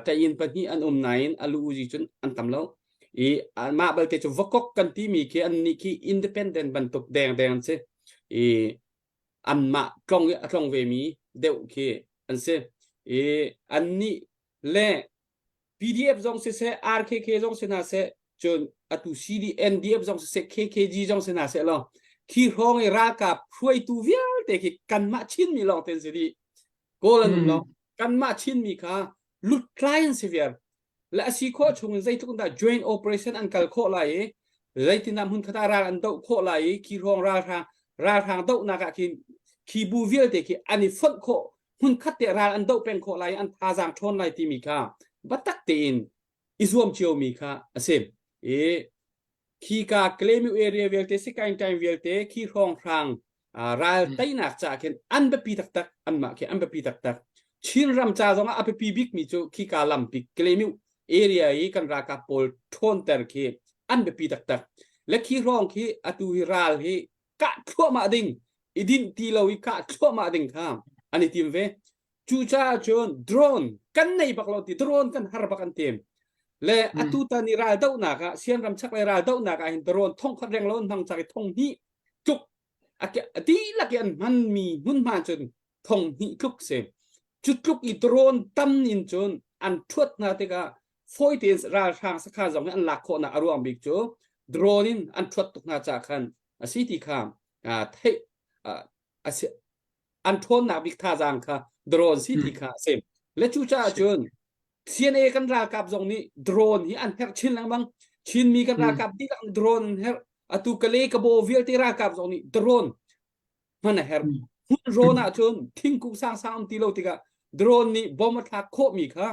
ṭayin pahnih an um nain a lu uzi cun an tam lo i mah balte cu vakok kan timi khi an nih khi independent bantuk deng deng an si i anmah tlong i a tlong ve mi deuh khi an si i an nih le PDF zong siseh RKK zong si hna seh cun atu CDNDF zong siseh KKG zong si hna seh law khi hrawng i ralkap hruaitu vialte khi kanmah Chinmi lawng te an si dih Kawl an um lo kanmah Chinmi kha lutlai an si viar le a si khawh chung in zeitluk dah joint operation an kal khawh lai i zeitindah hmun khat ah ral an doh khawh lai i khi hrawng ralhrang ralhrang dohnak ah khin khi bu vialte khi an i fonh khawh hmunkhat te ral an doh peng khawh lai an thazaang ṭhawn lai timi kha biatak tein i zuam ciomi kha a si i khika Kalemiu area vialte Sikaing time vialte khi hrawnghrang ral teinak ca khin an biapi taktak anmah khi an biapi taktak Chin ram ca zongah a biapi bikmi cu khika lampi Kalemiu area i kan ralkap pawl ṭhawnter khi an biapi taktak le khi hrawng khi atu hi ral hi kah thluahmah ding i dinh ti lo i kah thluahmah ding kha an i tim ve cucaah cun drone kan nei bak lo ti drone kan har bak an tim le atu tan i ral dohnak ah sian ram chak le ral dohnak ah hin drone thong khat reng lo an hmang cak i thong hnih tluk a dihlak i an hmanmi hmunhma cun thong hnih tluk si cu tluk i drone tam in cun an thuat hna tikah fawi tein ralhrang sakha zong hi an lak khawhnak a ruang bik cu drone in an thuat tuk hna caah khan a si ti kha theih a si an ṭhawnnak bik thazaang kha drone si ti kha a si le cucaah cun CNA kan ralkap zong nih drone hi an herh chin lengmang Chinmi kan ralkap dihlak nih drone an herh atu Kale Kabo vialte ralkap zong nih drone hman a herh hmun rawn ah cun thingkung sangsang um ti lo tikah drone nih bom a thlak khawhmi kha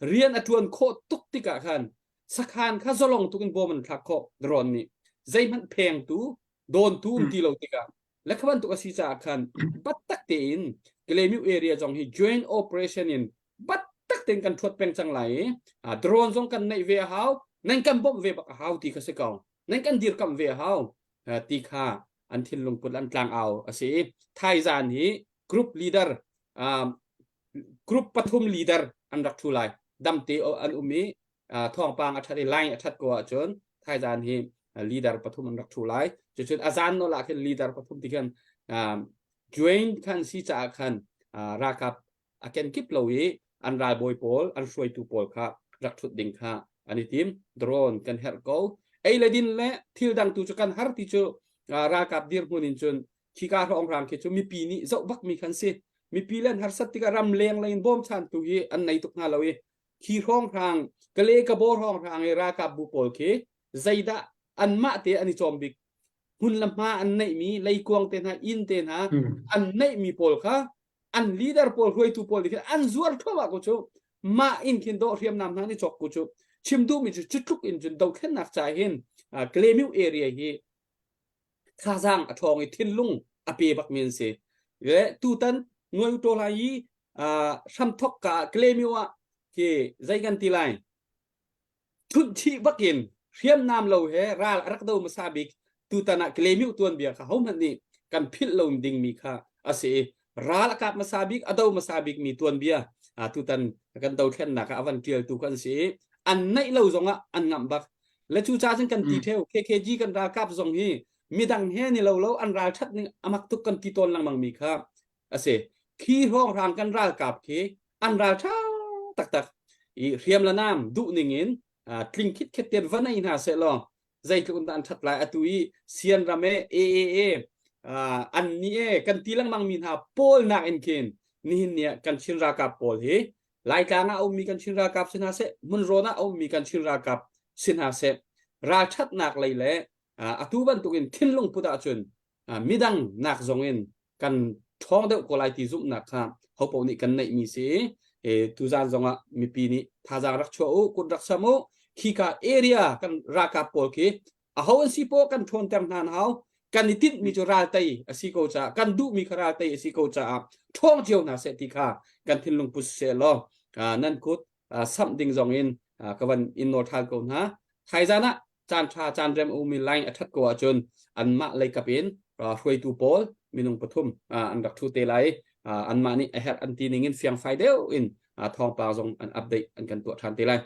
rian a ṭuan khawh tuk tikah khan sakhan kha zalong tuk in bom an thlak khawh drone nih zeihmanh phengtu dawntu um ti lo tikah le kha bantuk a si caah khan battak tein Kalemiu area zong hi joint operation in battak tein kan thuat peng cang lai i drone zong kan neih ve a hau. Nan kan bawmh ve bak a hau ti kha si ko. Nan kan dirkamh ve a hau ti kha an thinlung put an tlang au a si. Thaizan hi group leader um, group pathum leader an rak thu lai. Damte an um i thawngpang a that i line a that ko ahcun thaizan hi leader pathum an rak thu lai. Cucun a zan nawl ah khin leader pathum ti khan join khan si caah khan ralkap a kenkip lo i an ralbawi pawl an hruaitu pawl kha rak ṭhut ding kha an i tim. Drone kan herh ko. Ei le din le thil dang tu cu kan har ti cu ralkap dirhmun in cun khika hrawnghrang khi cu mipi nih zoh bak mi khan si. Mipi le an harsat tikah ram leng lei in bawmchantu hi an nei tuk hna lo i khi hrawnghrang kale kabo hrawnghrang i ralkap bu pawl khi zeidah anmah te an i cawm bik hmun le hma an neihmi leikuang te hna inn te hna an neihmi pawl kha an leader pawl hruaitu pawl nih khin an zuar thluahmah ko cu mah in khin dawh hriamnam hna nih cawk ko cu chim duhmi cu cu tluk in cun dothlennak ca hin Klemyu area hi thazaang a ṭhawng i thinlung a pe bak mi an si le tutan nuai u lai i hramthok ka Klemyu ah khi zei kan ti lai Ṭhunh chih bakin hriamnam lo he ral a rak do hmasa bik tutan ah Klemyu tuanbia kha hohmanh nih kan philh lo dingmi kha a si i ral a kap hmasa bik a do hmasa bik mi tuanbia tutan kan dothlennak ah a van ṭialtu kan si i an naih lo zongah an ngamh bak le cu ca cun kan ti ṭheo KKG kan ralkap zong hi midang he ni lo lo an ralṭhat ning amak tuk kan ti tawn lengmang mi kha a si khi hrawnghrang kan ralkap khi an ral ṭha taktak i hriam le nam duh ning in tling khit ten va nei hna seh law zeitluk in dah an ṭhat lai atu i sian ram e AAA an ni e kan ti lengmang mi hna pawl nak in khin nihin ni ah kan Chin ralkap pawl hi Laitlang ah a ummi kan Chin ralkap si hna seh hmunrawn ah a ummi kan Chin ralkap si hna seh ralṭhatnak lei le atu bantukin thinlung put ahcun midang nak zong in kan ṭhawng deuh ko lai ti zumhnak kha hopo nih kan neihmi si e tuzan zongah mipi nih thazaang rak chuah u kut rak sam u khika area kan ralkap pawl khi aho an si po kan ṭhawnter hna hau kan i tinhmi cu ral tei a si ko caah kan duhmi kha ral tei a si ko caah ṭhawng cio hna seh ti kha kan thinlung pu seh law nan kut samh ding zong in ka van in nawl ṭhan ko hna thaizan ah caan ṭha caan rem a ummi line a ṭhat ko ahcun anmah leikap in hruaitu pawl minung pathum an rak ṭhu te lai anmah nih a herh an ti ning in fiangfai deuh in thawngpang zong an update an kan tuah ṭhan te lai.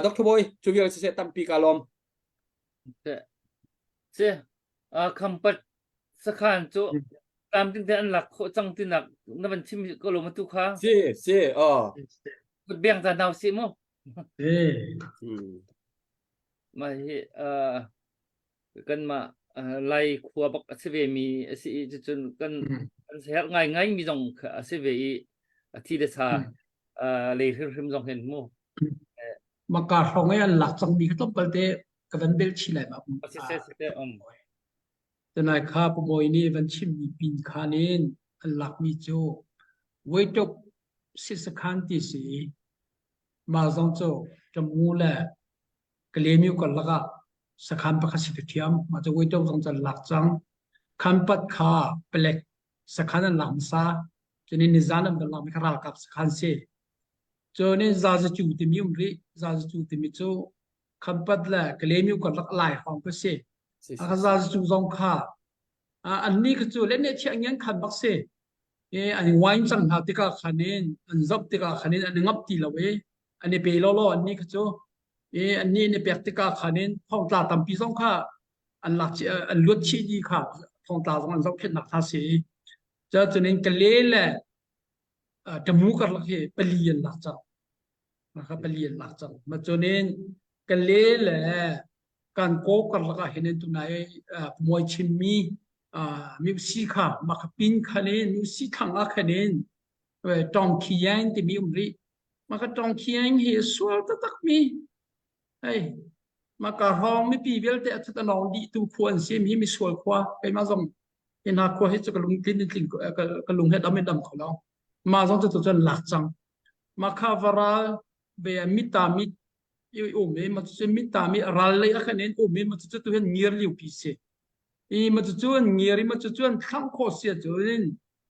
Dr. Bawi, cu vial siseh tampi ka lawm.
Si, khampat sakhan cu tlamtling te an lak khawh cang tinak na van chim ko lo ma tu kha?
Si, si, oh.
Kut beng ta nau si mu.
Si.
Mah hi uh, kanmah uh, Lai khua bak a si ve mi a si i cucun kan kan herh ngai ngai mi zong kha a si ve i a thi le sa uh, lei hrimhrim zong hin mu.
Maka hrawng i an lak cangmi kha tlawmpal te ka van bel chih lai ma.
Si se si te um.
Tunai kha Pabawi nih van chimmi pin khan in an lakmi cu Weituk sisakhan ti si Mah zong cu Tamu le Kalaymyo karlak ah sakhan pakhat si ṭhiam. Mah cu Weituk zong cu an lak cang. Khampat kha palek sakhan an lak hmasa. Cun nizan an van lakmi kha ralkap sakhan si. Cun Zazacu timi um rih. Zazacu timi cu Khampat le Kalaymyo karlak a lai hrawng ka si. A Zazacu zong kha annih kha cu leneh chiah ngian khan bak si. I an i wine cang hna tikah khan in an zoh tikah khan in an i ngamh ti lo i an i pe lawlaw annih kha cu i annih an i pek tikah khan in thongtla tampi zong kha an lak chih an luat chih dih kha thongtla zong an zohkhenhnak hna si i cucun in Kale le Tamu karlak hi pali an lak cang kha pali an lak cang ma cun in Kale le Kankaw karlak ah hin tunai muai chimmi Mipsi kha mah kha pin khan in Mipsi thlang ah khan in Tong Khiang timi um rih. Mah kha Tong Khiang hi sual taktak mi hei mah ka hrawng mipi vialte a thut a nawng dih tu khua an si mi misual khua keimah zong hi hna khua hi cu ka lung tlin in tling ka lung he dam in dam kho lo. Mah zong cu tu cun lak cang. Mah kha varal ve mita mit i um i ma cu mita mi ral lei a khan in um i ma cu tu hin ngir liu pi si i ma cu cun ngir i ma cu cun thlang kho sia cun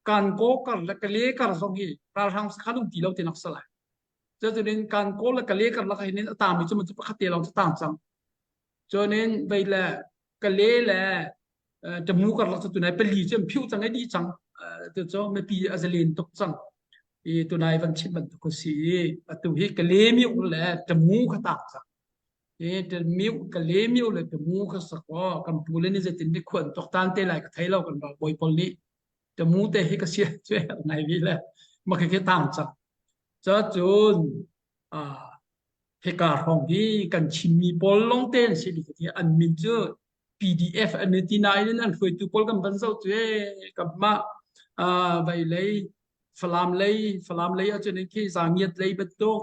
kan ko kar le ka le kar zong hi ralhrang sakhan um ti lo ti nak salai. Cutin kan kawl le kale karlak hin a tangmi cu cu pakhat te lawng cu tang cang. Cunin vei le kale le tamu karlak cu tunai pali cu an phiu cang i dih cang. Tu cu mipi a zalen tuk cang. I tunai van chim bantuk a si i atu hi kale miu le tamu kha tang cang. I miu kale miu le tamu kha sakaw kan pu le nih zeitin nih khuan tok tan te lai ka thei lo kan ral bawi pawl nih tamu te hi ka sia cu ngai vi le ma khi khi tang cang. Cun hika hrawng hi kan Chinmi pawl lawngte an si bik hi an min cu PDF an ti nain an hruaitu pawl kan van zoh cu ee kanmah vei lei Falam lei Falam lei ahcun khi Zangiat lei bantuk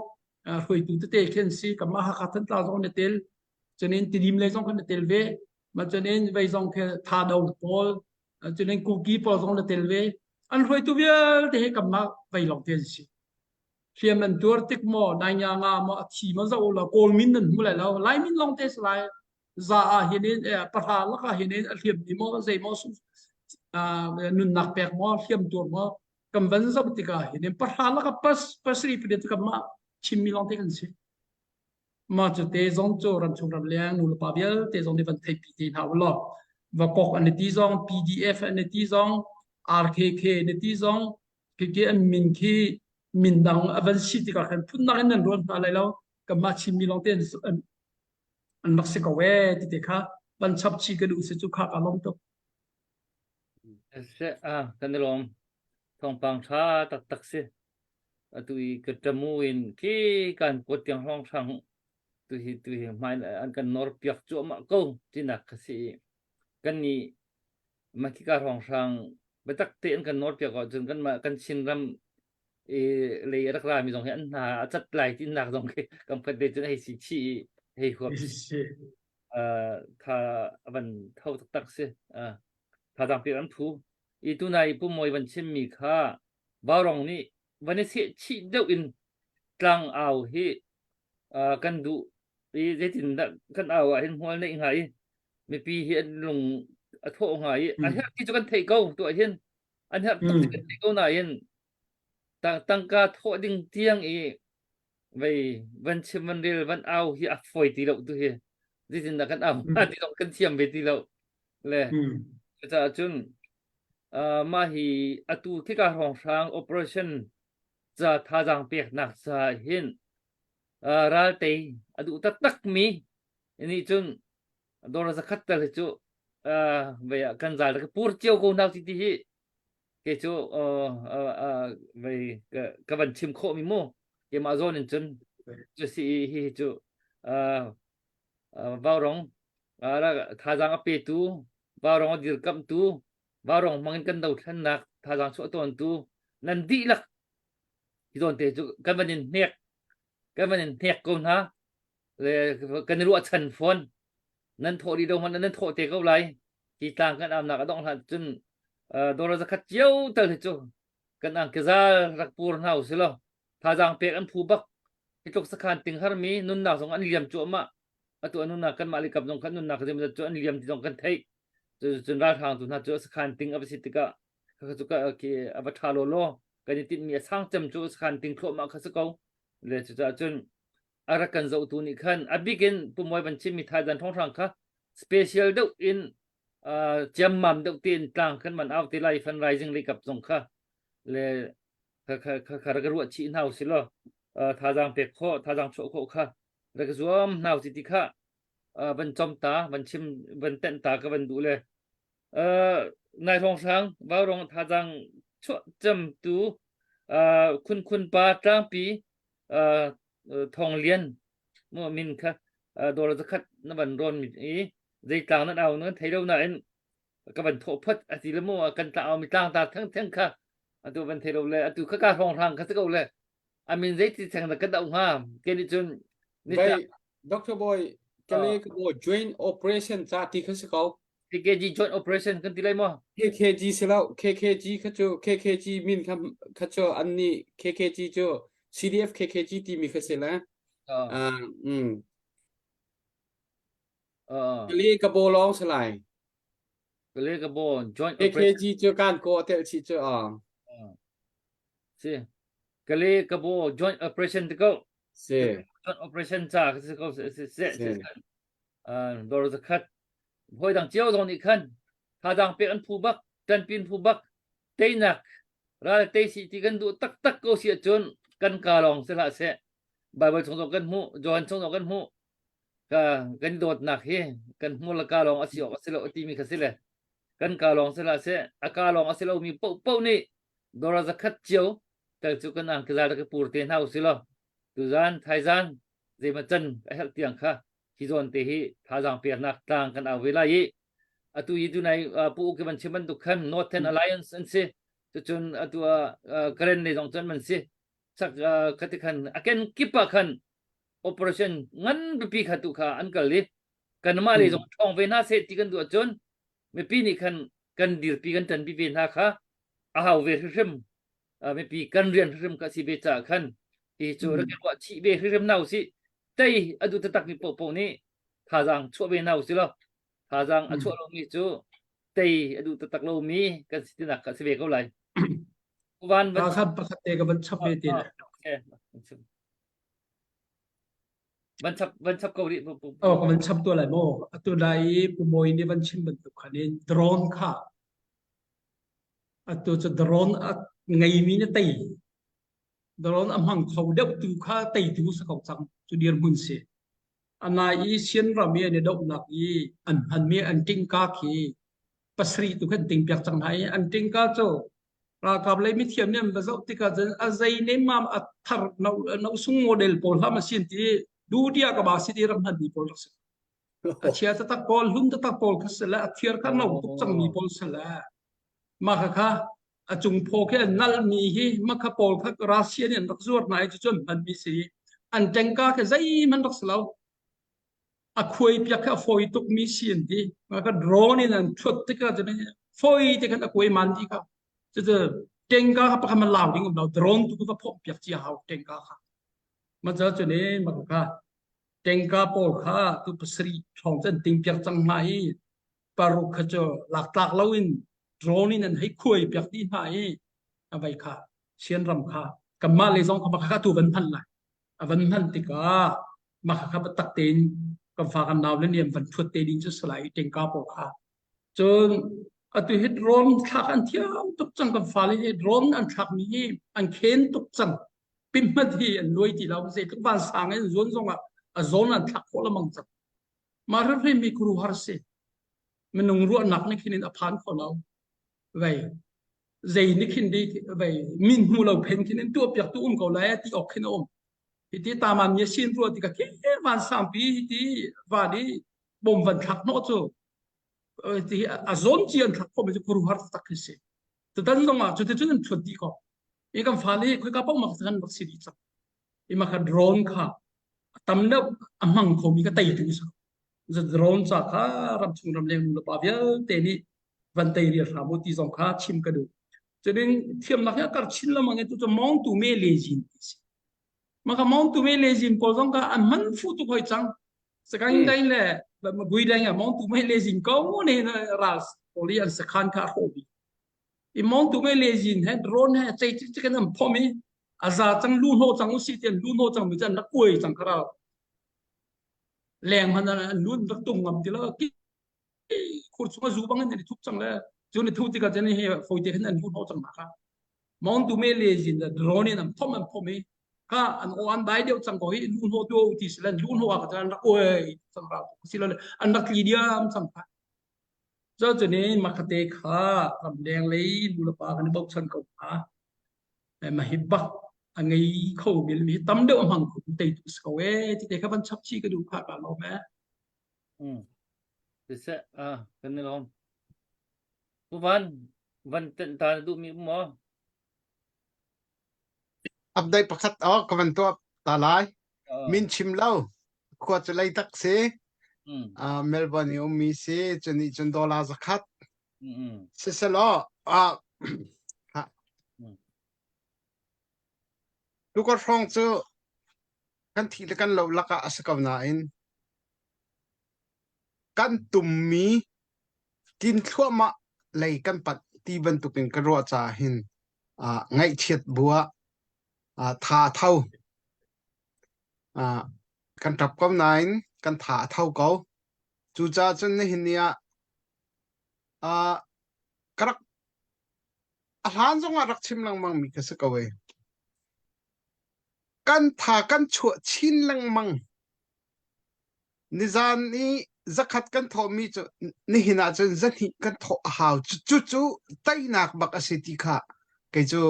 hruaitu tete khi an si kanmah Hakha Thantlang zong an i tel cunin Tidim lei zong kan i tel ve ma cunin vei zong khi Thado pawl cunin Kuki pawl zong an i tel ve an hruaitu vialte hi kanmah vei lawngte an si hliam an tuar tik maw nai nga nga maw a thi maw zoh law kawl min nan hmu lai lo lai min lawng te si lai za ah hin in pahra lak ah hin in a hliam mi maw zei maw nunnak pek maw hliam tuar maw kan van zoh tikah hin in pahra lak ah pas pasri pali cu kanmah Chinmi lawng te kan si mah cu te zong cu ramchung ramleng nu le pa vialte zong nih van theihpi te hna u law vakok an ti zong PDF an ti zong RKK an ti zong khi an min khi min dang a van si tikah khan phundang in nan ruat hna lai lo kanmah Chinmi lawng te an an rak si ko ee ti te kha van chap chi ka duh si cu kha ka lawm tuk.
Se ah kan i lawm thawngpang tha taktak si atu i ka tamu in khi kan kuat tiang hrawng hrang tu hi tu hi hmai an kan nor piak cuahmah ko tinak kha si kan nih Makhika hrawnghrang biatak tein kan nawlpiak ahcun kanmah kan Chinram i lei a rak rami zong hi an hna a cat lai tinak zong khi kam khat te cun hei si chih i hei huap tha a van tho taktak si thazaang pek an phu i tunai Pu Mawi van chimmi kha Vaurong nih van i seh chih deuh in tlang au hi kan duh i zeitindah kan au ah hin hmual neih hnga i mipi hi an lung a thawh hnga i a herh ti cu kan theih ko tuah hin an herh tuk ti kan theih ko nain tangka thawh ding tiang i vei van chim van rel van au hi a fawi ti lo tu hi zeitindah kan au hnga ti zong kan thiam ve ti lo le cucaah cun mah hi atu khika hrawnghrang operation ca thazaang peknak ca hin raltei a duh taktakmi nih cun dawr zakhat tal hi cu vei ah kan zal ka pur cio ko hna ti hi ke cu vei ka van chim khawh mi mu keimah zawn in cun cu si hi hi cu vaurong thazaang a petu vaurong a dirkamhtu vaurong hmang in kan dothlennak thazaang chuah tawntu nan dihlak hi zawn te cu kan van in hnek kan van in hnek ko hna le kan i ruahchan fawn nan thawh dih lo hmanh nan thawh te ko lai hi tlang kan amnak a dongh hlan cun dollar zakhat cio tal hi cu kan angkizal rak pur hna u si law thazaang pek an phu bak hi tluk sakhan ting harmi nunnak zong an liam cuahmah atu an nunnak kanmah likap zong khan nunnak zeimawzat cu an liam ti zong kan theih cun ralhrang tu hna cu sakhan ting a va si tikah kha cu ka khi a va ṭha law law kan i tinhmi a sang cem cu sakhan ting thluahmah kha si ko le cucaah cun a rak kan zohtu nih khan a bik in pumawi van chimmi thaizan ṭhawnghrang kha special deuh in ciammam deuh tein tlang kan man au te lai fundraising lei kap zong kha le kha kha kha kha rak ruah chih hna usih law thazaang pek khawh thazaang chuah khawh kha rak zuam hna usih ti kha van com ta van chim van tenh ta ka van duh le nai hrawnghrang vaurong thazaang chuah cemtu khun khun pa tlangpi thong lian mu min kha dollar zakhat na van rawn mi i zeitlang nan au nan thei lo nain ka van thawh phot a ti le mu kan tla au mi tlang ta theng theng kha atu van thei lo le atu kha ka hrawng hrang kha si ko le amin zeiti theng na kan dau hnga ke nih cun ni
Vai Dr. Boy kale ka bo joint operation ca ti kha si ko
KKG joint operation kan ti lai maw?
KKG si lo KKG kha cu KKG min kha kha cu an nih KKG cu CDF KKG timi kha si le. Uh, mm.
Uh,
Kale ka bo lawng si lai.
Kale ka bo joint operation.
KKG cu kan ko tel chi cu a.
Si. Kale ka bo joint operation ti ko.
Si.
Operation ca ka si ko si si si dollar zakhat hoi dang cio zong nih khan thadang pek an phu bak ṭanpin phu bak teinak ral tei si ti kan duh taktak ko si ahcun kan ka lawng si hlah seh Bible chung zong kan hmuh Johan chung zong kan hmuh ka kan dawtnak hi kan hmur le ka lawng a si awk a si lo timi kha si le kan ka lawng si hlah seh a ka lawng a si lomi paohpaoh nih dollar zakhat cio tel cu kan ang kizal ka pur te hna usih law tuzan thaizan zeima can a herh tiang kha hi zawn te hi thazaang peknak tlang kan au ve lai i atu hi tunai pu ke ban chim bantuk khan Northern Alliance an si cucun atu ah Karen lei zong cun man si sak khati khan aken kip ah khan operation ngan pipi kha tu kha an kal i kanmah lei zong ṭhawng ve hna seh ti kan duh ahcun mipi nih khan kan dirpi kan ṭanpi ve hna kha a hau ve hrimhrim mipi kan rian hrimhrim kha si ve caah khan hi cu rak i ruah chih ve hrimhrim hna usih tei a duh taktak mi paohpaoh nih thazaang chuah ve hna usih law thazaang a chuah lomi cu tei a duh taktak lomi kan si tinak kha si ve ko lai. Van
van khan pakhat te ka van chap ve te le.
Van chap van chap ko rih.
Oh ka van chap tu lai mo. Atu lai i Pu Mawi nih van chim bantuk khan in drone kha atu cu drone a ngeimi na tei. Drone a hmang kho deuh tu kha teitu sa ko cang cu dirhmun si. Anai i Sian ram i an i dohnak i an hmanmi an tingka khi pasarih tu khan ting piak cang hna i an tingka cu ralkap lei mithiam nih an va zoh tikah cun a zei nemmam a thar no no sung model pawl hlam a sin ti dutia ka ba si ti ram hman mi pawl rak si a chia taktak pawl hlun taktak pawl kha si le a thiar kha no tuk cang mi pawl si le mah kha kha a cung phaw khi an nal mi hi mah kha pawl kha Russia nih an rak zuar hna i cucu an hman mi si an tengka khi zeihmanh rak si lo a khuai piak kha a fawi tuk mi si an ti mah kha drone in an thuat tikah cun fawi te khan a kuai man ti kha cucu tengka kha pakhat man lau ding um lo drone tu va phawh piak cia hau tengka kha ma ca cun e mah kha tengka pawl kha tu pasarih thong cun ting piak cang hna i paruk kha cu laktlak loin drone in an hei khuai piak dih hna i a vai kha Sian ram kha kanmah lei zong kha kha tu van hman lai a van hman tikah mah kha kha tak tein kan fa kan nau le niam van thuat te ding cu salai tengka pawl kha cun atu hi drone thlak an thiam tuk cang kan fale hi drone an thlak mi hi an khen tuk cang pimhmat hi an luai ti lo zeitluk van sang in zuan zong ah a zawn an thlak khawh lamang cang mah hrimhrim mi khuaruahhar si minung ruahnak nih khin in a phan kho lo vei zei nih khin di vei min hmu lo phen khin in tuah piak tu um ko lai ti ok khin a um hiti taman mi sin ruah ti ka ke van sangpi hiti van i bom van thlak hnawh cu ti a zawn chi an thlak kho mi cu khuaruahhar tak khi si tutan zong ah cuticun an thuat dih ko i kan fale khoika paoh mak kan rak si dih cang i mah kha drone kha tam deuh a hmang khomi ka tei tu sa drone ca kha ram chung ram leng nu le pa vialte nih van tei rial hram u ti zong kha chim ka duh cunin thiamnak hi a kar chin lamang i tu cu mong tu me le jin ti si maka mong tu me le jin pawl zong kha an man fu tu hoi cang sakain dai le gui dai nga mong tu me le jin ko ne ral poli an sakhan kha hro bi i mong tu me le jin he drone he chei chi kan am phom i a za cang lu hno cang usi tian lu hno cang mi chan rak kuai cang khara leng man an lun rak tung ngam ti lo ki khur chung a zu bang in thup cang le chu ni thu ti ka chen hi foi te khan an lu hno cang na kha mong tu me le jin da drone in am thom am phom i kha an o an dai deuh cang ko hi lu hno tu ti silan lu hno ka chan rak oi cang ra si lo an rak tli diam cang kha cho chunin makate kha ram leng lei nu le pa kan bochan ko kha ma hi bak a ngei kho mi mi tam deuh a hmang kho tu tei tu si ko e ti te kha van chap chi ka duh kha ka lawm e
Mm. Siseh, ah, kan ni lawm. Pu Van, van tenh ta na duh mi um maw?
Update pakhat oh ka van tuah ta lai.
Ah,
Min chim lo. Khua cu lei tak si.
mm,
Uh, Melbourne i ummi si. Cun nih cun dollar zakhat.
mm, mm,
Siselaw, ah, ha.
Mm.
Tukar hrawng cu kan thih le kan lo lakah a si ko nain kan tummi tlin thluahmah lei kan panh ti bantukin ka ruah caah hin ah ngaihchiat bu ah ah tha tho. Uh, kan ṭap ko nain kan tha a tho ko. Cucaah cun nihin ni ah uh, ka rak a hlan zongah rak chim lengmang mi ka si ko ei. Kan tha kan chuah chin lengmang. Nizan i zakhat kan thawhmi cu nihin ah cun zahnih kan thawh a hau. Cu cu teinak bak a si ti kha kei cu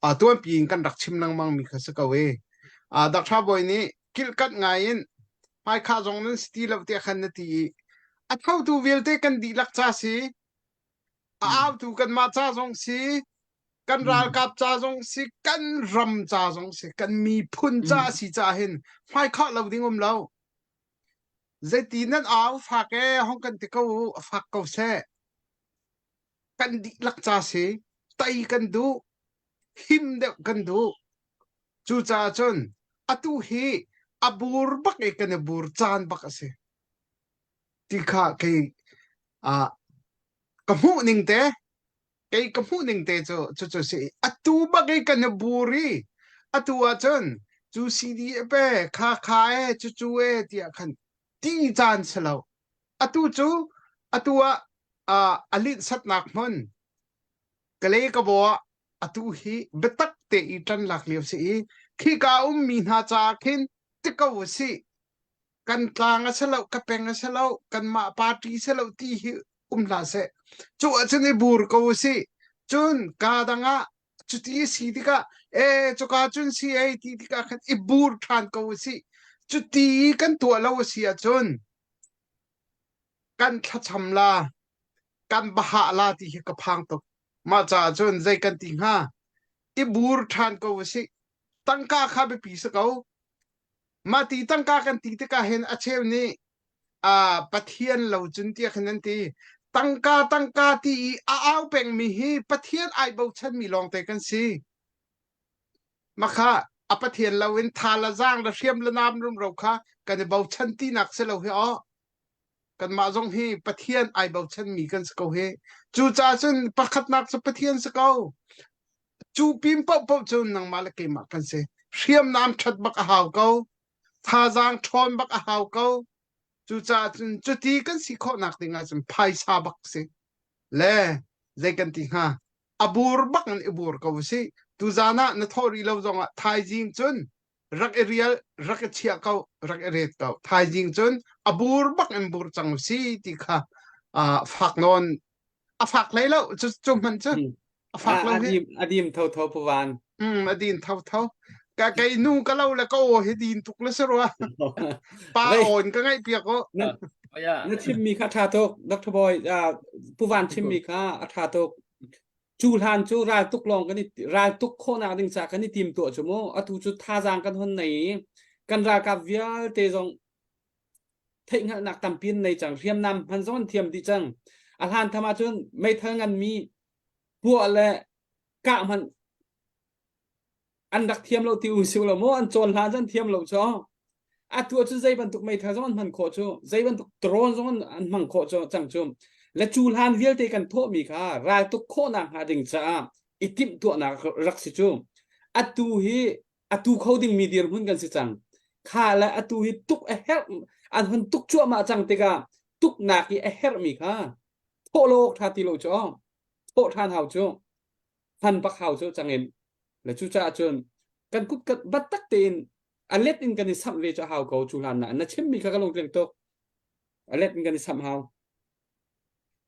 uh, tuanpi in kan rak chim lengmang mi kha si ko i. Uh, Dr. Bawi nih kilhkanh ngai in hmaikha zong nan si ti lo tiah khan na ti i a thotu vialte kan dihlak ca si a autu kanmah ca zong si kan ralkap ca zong si kan ram ca zong si kan miphun ca si ca hin hmaikhah lo ding um lo zeiti nan au fak e hong kan ti ko u a fak ko seh kan dihlak ca si tai kan duh him deuh kan duh cucaah cun atu hi a bur bak i kan i bur caan bak a si ti kha kei ah ka hmuh ning te kei ka hmuh ning te cu cucu si atu bak i kan i bur i atu ahcun cu CDF e kha kha e cucu e tiah khan ti caan si lo atu cu atu ah uh, a linhsatnak hmun Kalay ka baw ah atu hi biatak te i ṭan lak lio si i khika ummi hna caah khin ti ko u sih. Kan tlang a si lo, ka peng a si lo, kanmah party si lo ti hi um hlah seh. Cu ahcun i bur ko u sih. Cun kaa dang ah cuti a si tikah e cuka cun si ei ti tikah khan i bur ṭhan ko u sih. Cuti i kan tuah lo a si ahcun kan thlacam la kan bahah la ti hi ka phang tuk. Mah caah cun zei kan ti hnga? I bur ṭhan ko u sih. Tangka kha biapi si ko. Mah ti tangka kan ti tikah hin a cheu nih uh, Pathian lo cun tiah khin an ti. Tangka tangka ti i a au pengmi hi Pathian ai bochanmi lawngte kan si. Makha a Pathian lo in tha la zaang le hriam le nam rumro kha kan i bochan tinak si lo hi aw. Kanmah zong hi Pathian ai bochanmi kan si ko hi. Cucaah cun pakhatnak cu Pathian si ko. Cu pin paohpaoh cu nangmah le keimah kan si. Hriamnam ṭhat bak a hau ko. Thazaang ṭhawn bak a hau ko. Cucaah cun cuti kan si khawhnak ding ahcun phaisa bak si. Le zei kan ti hnga? A bur bak in i bur ko usih. Tuzaan ah na thawh rih lo zongah thaizing cun rak i rial rak i chiah ko rak i ret ko thaizing cun a bur bak in bur cang si ti kha fak nawn a fak hlei lo cu cu hman cu a fak lo hi
a dim tho tho puvan
um a din tho tho ka kei nu ka lo le ka aw hi din tuk le si rua pa aw in ka ngaih piak o
na chimmi kha tha tuk Dr. Boy puvan chimmi kha a tha tuk Cu hlan cu raltuk lawng kan i raltuk khawhnak ding ca kan i tim tuah cu mu. Atu cu thazaang kan hon nei i kan ralkap vialte zong theihhngalhnak tampi an nei cang. Hriamnam hman zong an thiam dih cang. A hlan tham ahcun meithal nganmi puah le kah hmanh an rak thiam lo ti u si lo maw an cawn hlan an thiam lo cu atu cu zei bantuk meithal zong an hman khawh cu zei bantuk drone zong an hmang khawh cu cang cu le cu hlan vialte kan thawhmi kha raltuk khawhnak hnga ding caah i timhtuahnak rak si cu atu hi atu kho dingmi dirhmun kan si cang kha le atu hi tuk a herh an hun tuk cuahmah cang tikah tuknak i a herhmi kha thawh lo awk tha ti lo cu thawh ṭhan hau cu hman bak hau cu cangin le cucaah cun kan kut kan bat tak tein a let in kan i samh ve cu hau ko cu hlan na na chimmi kha ka lungtling tuk a let in kan i samh hau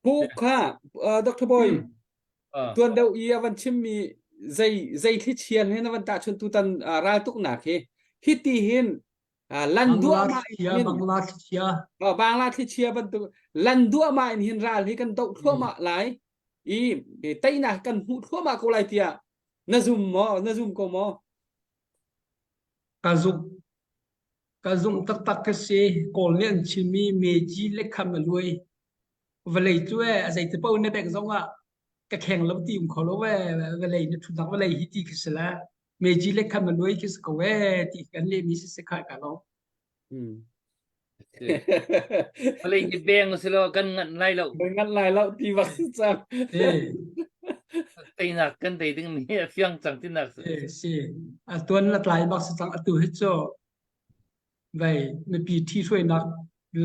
pu kha Dr. Boy tuan deuh i a van chimmi zei zei thlichia he na van tahchun tutan raltuknak hi hiti hin lan duahmah in hin
Bangla thlichia
Bangla thlichia bantuk lan duahmah in hin ral hi kan doh thluahmah lai i teinak kan hmuh thluahmah ko lai tiah na zum maw na zum ko maw
ka zumh ka zumh taktak ka si kawl nih an chimmi meji le kham a luai vawlei cu e a zeiti paoh na bek zong ah ka kheng lo ti um kho lo e vawlei na thutnak vawlei hi ti khi si la meji le kham a luai khi si ko e ti kan lehmi si si kha ka lo
Vawlei hi beng si lo kan nganh lai lo.
Kan nganh lai lo ti bak si cang.
Teinak kan tei ding mi a fiang cang tinak
si. Si. A tuan la tlai bak si cang atu hi cu. Vei mipi ṭhihruainak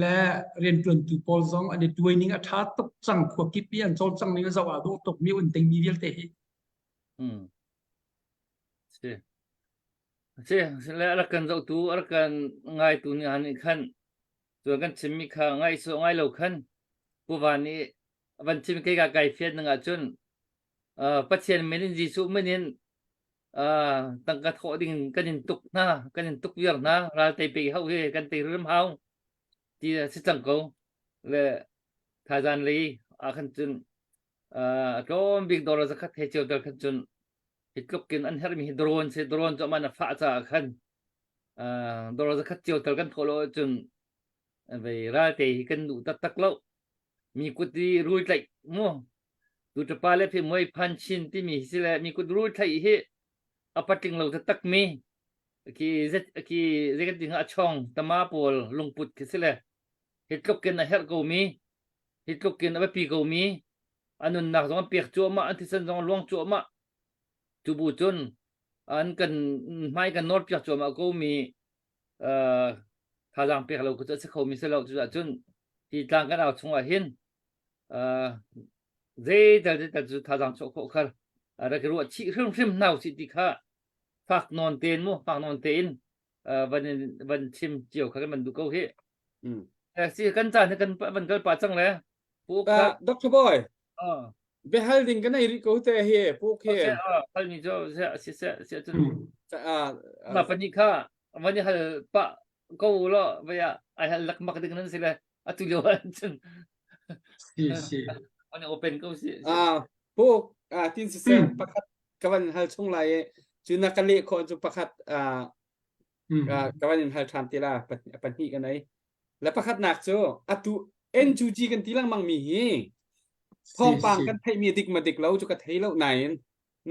le rianṭuantu pawl zong an i tuai ning a ṭha tuk cang. Khua kip i an cawlcang ning a zoh aa dawh tuk mi un tengmi vialte hi.
Hmm. Si. Si, le a rak kan zohtu, a rak kan ngaitu nih han nih khan tuan kan chimmi kha ngai so ngai lo khan Pu Van nih van chim kei ka kai fian ning ahcun uh, Pathian min in Jesuh min in uh, tangka thawh ding kan in tuk hna kan in tuk viar hna ral tei pe hau hi kan tei rim hau ti si cang ko le thazan lei ah khan cun uh, a tlawm bik dollar zakhat he cio dal khan cun hi tluk in an herhmi hi drone si drone cu aman a fah caah khan uh, dollar zakhat cio tal kan thawh lo ahcun vei ralte hi kan duh taktak lo mi kut i rul tlaih mu tu ṭapa le phi muai phan chin timi hi si le mi kut rul thlaih hi a patling lo taktak mi khi zet khi zei kan ti hnga a chong tama pawl lungput khi si le hi tluk in a herh ko mi hi tluk in a biapi ko mi a nunnak zong an pek cuahmah an thisen zong a luang cuahmah cu bu cun an kan hmai kan nawr piak cuahmah ko mi uh, thazaang pek lo ku cu a si kho mi si lo cu cun hi tlang kan au chungah hin uh, zeital zeital cu thazaang chuah khawh khar rak ruah chih hrimhrim hna usih ti kha fak nawn tein mu fak nawn tein van van chim cio kha kan van duh ko hi
Mm.
si kan caan hi kan van kal pa cang le pu kha
Dr. Boy
ah
biahal ding kan ei rih ko te hi pu khi
hal mi cu si si si cun ma pani kha van i hal pa ko lo vaya ai hal lak mak ding nan si le atu lio cun
si si
an open ko si
ah pu ah tin si se pakhat ka van hal chung lai e cu na ka leh khawh cu pakhat ah ka van in hal ṭhan ti la pahnih kan ei le pakhatnak cu atu NUG kan ti lengmang mi hi thawngpang kan theih mi dik ma dik lo cu ka thei lo nain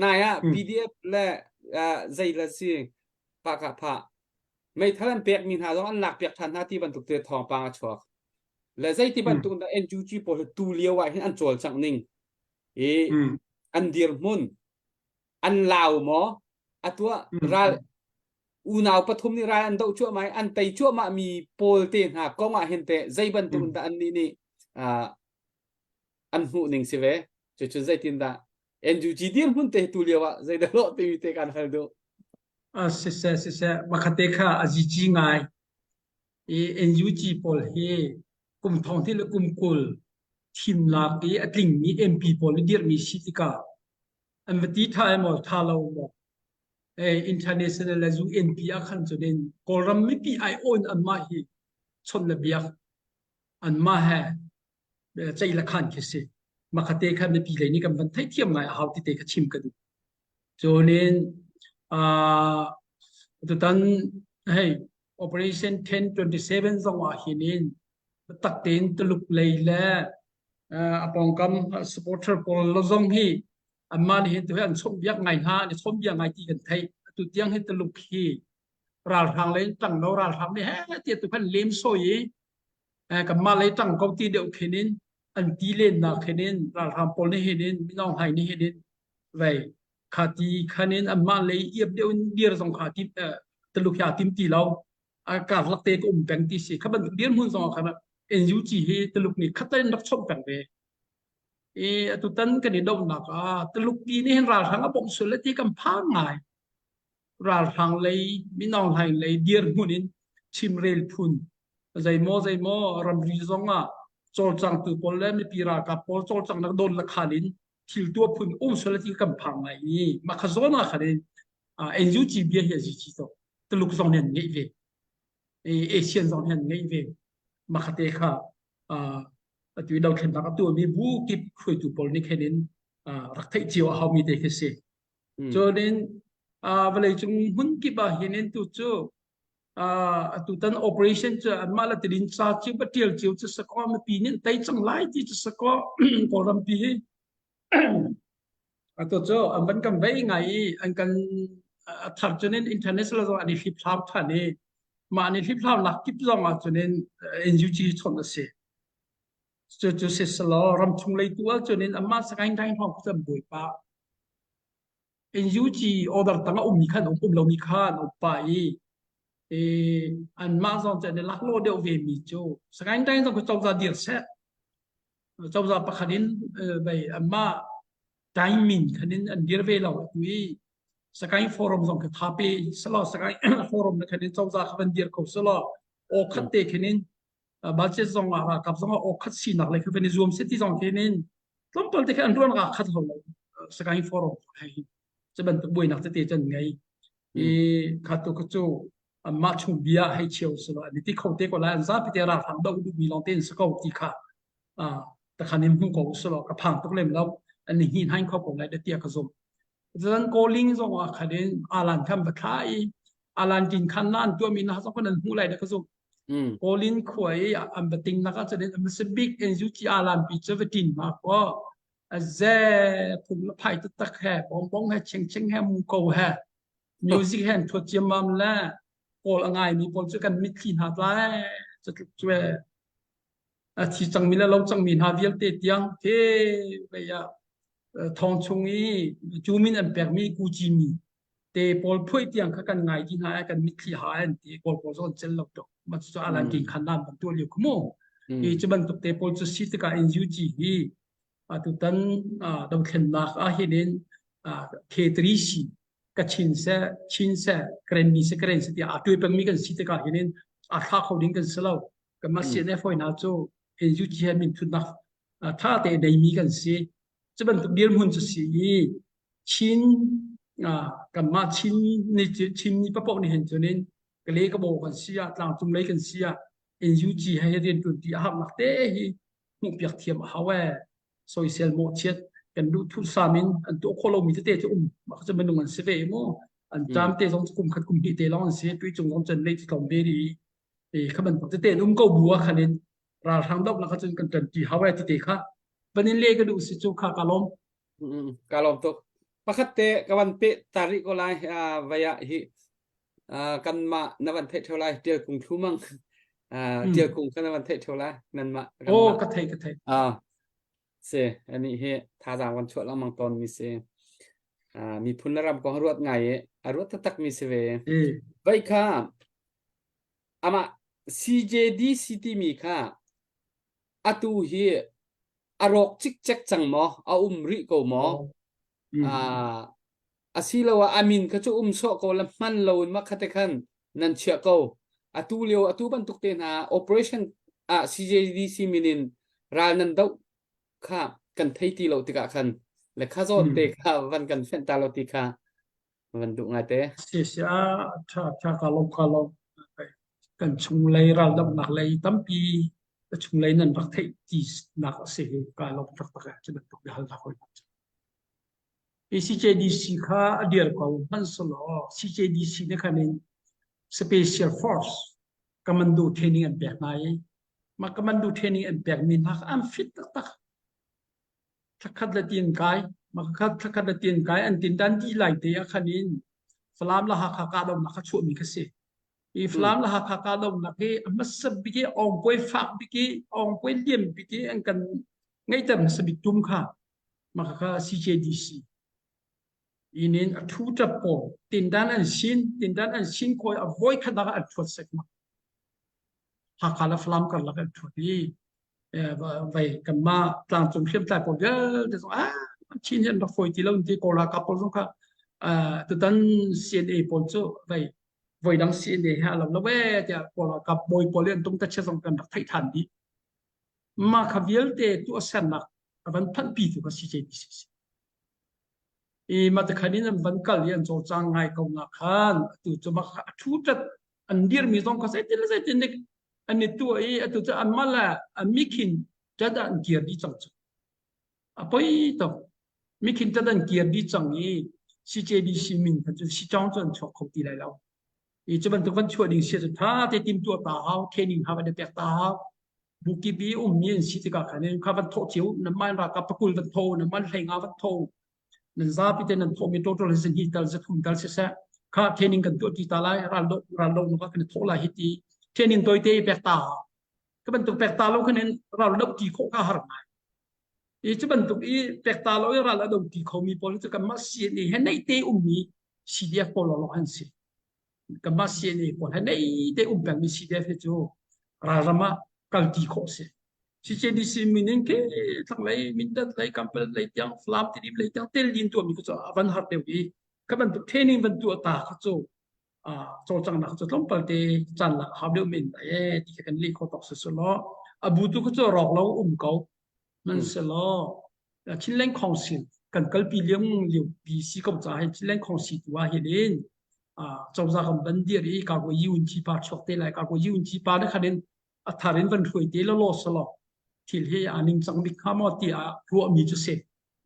nai ah PDF le zei la si pa ka pha meithal an pek mi hna zong an lak piak ṭhan hna ti bantuk te thawngpang a chuak le zei ti bantuk dah NUG pawl tu lio ah hin an cawlcangh ning i an dirhmun an lau maw atuah ral unau pathum nih ral an doh cuahmah i an tei cuahmah mi pawl te hna kong ah hin teh zei bantuk in dah annih nih an hmuh ning si ve cucun zeitin dah NUG dirhmun te tu lio ah zeidah lawh timi te kan hal duh
siseh siseh makhate kha a zici ngai i NUG pawl hi kum thong ti le kum 20 thimnak i a tlingmi MP pawl nih dirhmi si tikah an va ti tha maw tha lo maw international le UNP ah khan cun in Kawlram mipi ai awn anmah hi chawnh le biak anmah he ceih le khan khi si makhate kha mipi lei nih kan van theihthiam ngai a hau ti te kha chim ka duh cunin tutan hei operation 1027 zong ah hin in tak tein Tuluk lei le a pawngkam supporter pawl lo zong hi anmah nih hin tu hi an chawnhbiak ngai hna an i chawnhbiak ngai ti kan theih atu tiang hi Tuluk hi ralhrang lei ṭang lo ralhrang nih he tiah tu khan lem sawi i kanmah lei ṭang ko ti deuh khin in an ti len nak khin in ralhrang pawl nih hin in Min Aung Hlaing nih hin in vei kha ti khan in anmah lei iap deuh in dir zong kha tim Tuluk hi aa tim ti lo a karlak te ka um peng ti si kha bantuk dirhmun zong ah khan NUG hi Tuluk nih khatal in rak chawmh peng ve i atutan kan i dohnak ah Tuluk ti nih hin ralhrang a bawmh sual le ti kan phang ngai ralhrang lei Min Aung Hlaing lei dirhmun in chimrel phun zeimaw zeimaw ramri zong ah cawlcangtu pawl le mipi ralkap pawl cawlcangnak dawn le khal in thil tuah phun um sual le ti kan phang ngai i mah kha zawn ah khan in NUG bia hi a zi to Tuluk zong nih an ngeih ve Asian zong nih an ngeih ve mah kha te kha atu i dothlennak a tuahmi bu kip hruaitu pawl nih khin in rak theih cio a haumi te khi si. Cun in vawleicung hmun kip ah hin in tu cu atutan operation cu anmah le tilin ca cio pa tial cio cu sakaw mipi nih tei cang lai ti cu sakaw Kawlrampi hi atu cu an van kan vei ngai i an kan a thar cun in international zong an i hliphlau than i mah an i hliphlau nak kip zong ah cun in NUG chawnh a si cu cu si selaw ramchung lei tu ah cun in amah sakaing daing hong cu an bawipa NUG order tang a ummi khan um um lomi khan um pa i. I anmah zong cu an i laklawh deuh ve mi cu Sagaing Taing zong cu cozah dir seh. Cozah pakhat in vei anmah Taing min khan in an dir ve lo atu i Sagaing Forum zong kha tha pe selaw Sagaing Forum na khan in cozah kha van dir kho selaw aw khat te khin in budget zong ah ralkap zong ah aw khat sinak le kha van i zuam se ti zong khin in tlawmpal te kha an ruan ra khat lo Sagaing Forum hei cu bantuk buainak tete cu an ngei i kha tu kha cu anmah chung bia hei cheu silo an ti kho te ko lai an zapi te ralhrang do duhmi lawng te in si ko ti kha takhan in hmu ko silo ka phang tuk lem lo an ni hin hain kho ko lai da tia ka zum zan calling zong ah khan in alan khan va thla i alan tin khan na an tuah mi na zong kan an hmu lai da ka zum Kawlin khua i an va ting nak ah cun an bik NUG alan pi chu va tin ma ko a ze phung le phai taktak he bongbong he chingching he muko he music he an thuat ciammam le kawl a ngaimi pawl cu kan mitthli hna tla cu tluk cu a thi cangmi le lo cangmi hna vialte tiang the vei ah thong chung i cu min an pekmi kuci mi te pawl phuai tiang kha kan ngai di hna kan mitthli ha an ti kawl pawl zon cel lo tuk ma cu alan king khan nan ban tu liu khumu i cu bantuk te pawl cu si tikah NUG hi atutan dothlennak ah hin in K3C Kachin seh Chin seh Karenni seh Karen seh tiah aa tuai pengmi kan si tikah hin in aa thla kho ding kan si lo. Kanmah CNF hoi hna cu NUG he minthutnak tha te neimi kan si. Cu bantuk dirhmun cu si i Chin kanmah Chin ni Chin mi papoh nih hin cun in Kale ka bo kan si ah tlangcung lei kan si ah NUG he rian ṭuan ti a harnak te hi hmuhpiak thiam a hau ee. Soisel mawhchiat kan duh thut sam in an tuah khawh lomi tete cu um mah cu minung an si ve mu. An ṭam te zong kum khat kum hnih te lawng an si tui cung zong cun lei cu tlawm ve ri i kha bantuk tete an um ko bu ah khan in ralhrang dohnak ah cun kan ṭanṭi hau ee tete kha van in le ka duh si cu kha ka lawm.
Ka lawm tuk. Pakhat te ka van pe ta rih ko lai vai ah hi kanmah na van theih theo lai tial kung thlu mang tial kung kha na van theih theo lai nanmah
oh ka thei ka thei
ah se ani hi thazaang van chuah lengmang tawn mi si miphun le ram kong ruat ngai i a ruat taktak mi si ve vai kha amah CJDC timi kha atu hi a rawk cikcek cang maw a um rih ko maw Asiloah a min kha cu um sawh ko le hman loin mah kha te khan nan chiah ko. Atu lio atu bantuk te hna operation ah CJDC min in ral nan doh kha kan thei ti lo tikah khan le kha zawn te kha van kan fenh ta lo ti kha van duh ngai te.
Si si a tha tha ka lom ka lom kan chunglei ral dohnak lei tampi ka chunglei nan rak theih ti nak a si hi ka lom taktak e cu bantuk biahal nak hoi. CJDC kha a dir ko hmanhsehlaw CJDC nih khan in Special Force commando training an pek hna i mah commando training an pekmi hna kha an fit taktak. Thlakhat le tin kai, mah kha thlakhat le tin kai an tin dan dih lai te ah khan in Falam le Hakha kahdohnak kha chuahmi kha si. I Falam le Hakha kahdohnak hi a hmasa bik i awngpuai fak bik i awngpuai lian bik i an kan ngeihter hmasa bik tum kha mah kha CJDC inn in a thu ṭap pawl tindan an sin tindan an sin khawi a voi khat ah an ṭhuat sek ma Hakha le Falam karlak an ṭhuat i vai kanmah tlangcung hriamtlai pawl vialte zong ah Chin hi an rak fawi ti lo ti Kawl ralkap pawl zong kha tutan CNA pawl cu vai voidang CNA he a lo lo ee tiah Kawl ralkap bawi pawl i an tung ta chia zong kan rak theih ṭhan dih Mah kha vialte tuahsernak a van phanhpitu kha CJDC a si. I matakhan in an van kal i an cawlcang ngai ko na khan atu cu mah kha a thu tat an dirmi zong kha zeitin le zeitin dik an i tuah i atu cu anmah le an mikhin tat ah an kir dih cang cu. A poi tuk. Mikhin tat an kir dih cang i CJDC min kha cu sicawng cu an chuak kho ti lai lo. I cu bantuk van chuah ding si cu tha te tim tuah ta hau, training ha van i pek ta hau. Bukipi ummi an si tikah khan kha van thawh cio nan mah ralkap pakul van tho nan mah hleinga van tho nan zapi te nan thawhmi total hi zahnih tal zathum tal siseh kha training kan tuah ti ta lai ral do ral do nuk ah kan thawh lai hi ti training toite pek ta ka bantuk pek ta lo khan in ral do ti khawh ka har ngai i cu bantuk i pek ta lo i ral a do ti khomi pawl cu kanmah CNA he neih te ummi CDF pawl lawng an si. Kanmah CNA pawl he nei te um pengmi CDF hi cu ralram ah kalti khawh si. CCDC min in ke thlanglei Mindat lei Kampel lei tiang Falam Tidim lei tiang tel din tuahmi kha cu a van har deuh i kha bantuk training van tuah ta kha cu cawlcanghnak cu tlawmpal te caan lak hau deuh men lai ee ti kha kan leh khawh tawk si selaw a bu tu kha cu rawk lo um ko man selaw Chinland Council kan kalpi liang lio pi si ko ca hin Chinland Council tu ah hin in cozah kan ban dir i ka ko yun chi pa chuak te lai ka ko yun chi pa na khan in a thar in van hruai te lo lo selaw thil hi a ning cang bik hnga maw ti ah ruahmi cu si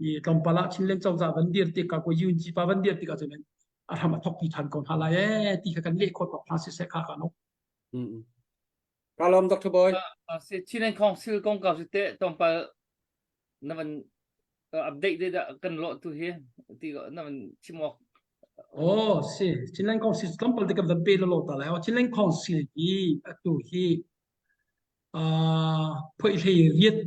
i tlawmpal ah Chinland cozah van dir tik ka ko yun chi pa van dir tik ah cun a hram a thok ti than ko hna lai ee ti kha kan leh khawh tawk hna si seh kha ka no.
Ka lawm Dr. Boy.
Si Chinland Council kongkau si teh tlawmpal na van update de dah kan lawh tu hi ti na van chim awk.
Oh si Chinland Council tlawmpal te kan van pe lo ta lai. Chinland Council hi atu hi phoi hlei riat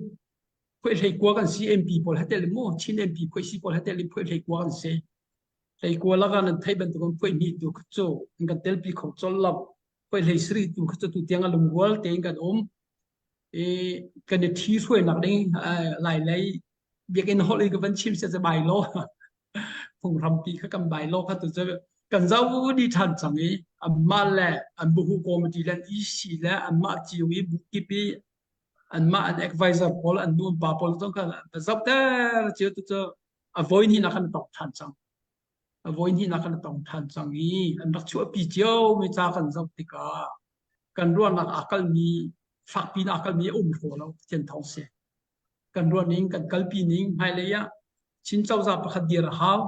phoi hlei kua kan si MP pawl hatel mu Chin MP phoi si pawl hatel phoi hlei kua kan si. Hlei kua laka nan theih bantukin phuai hnih tu kha cu an kan telpi kho colh lo. Phuai hlei sarih tu kha cu tu tiang a lungrual tein kan um. I kan i ṭhi hruainak ding lai lei biakinn holh in ka van chim sia cu bai law phunghrampi kha kan bai law kha tu cu kan zoh dih ṭhan cang i anmah le an buhu committee le an EC le anmah cio i bu kip i anmah an advisor pawl an nu an pa pawl zong kha zohter cio tu cu a voi hnihnak kan tong ṭhan cang. A voi hnihnak kan tong ṭhan cang i an rak chuahpi cio mi ca kan zoh tikah kan ruahnak aa kalmi fakpi in aa kalmi a um hraw lo Pathian thawng si. Kan ruah ning kan kalpi ning hmailei ah Chin cozah pakhat dir a hau.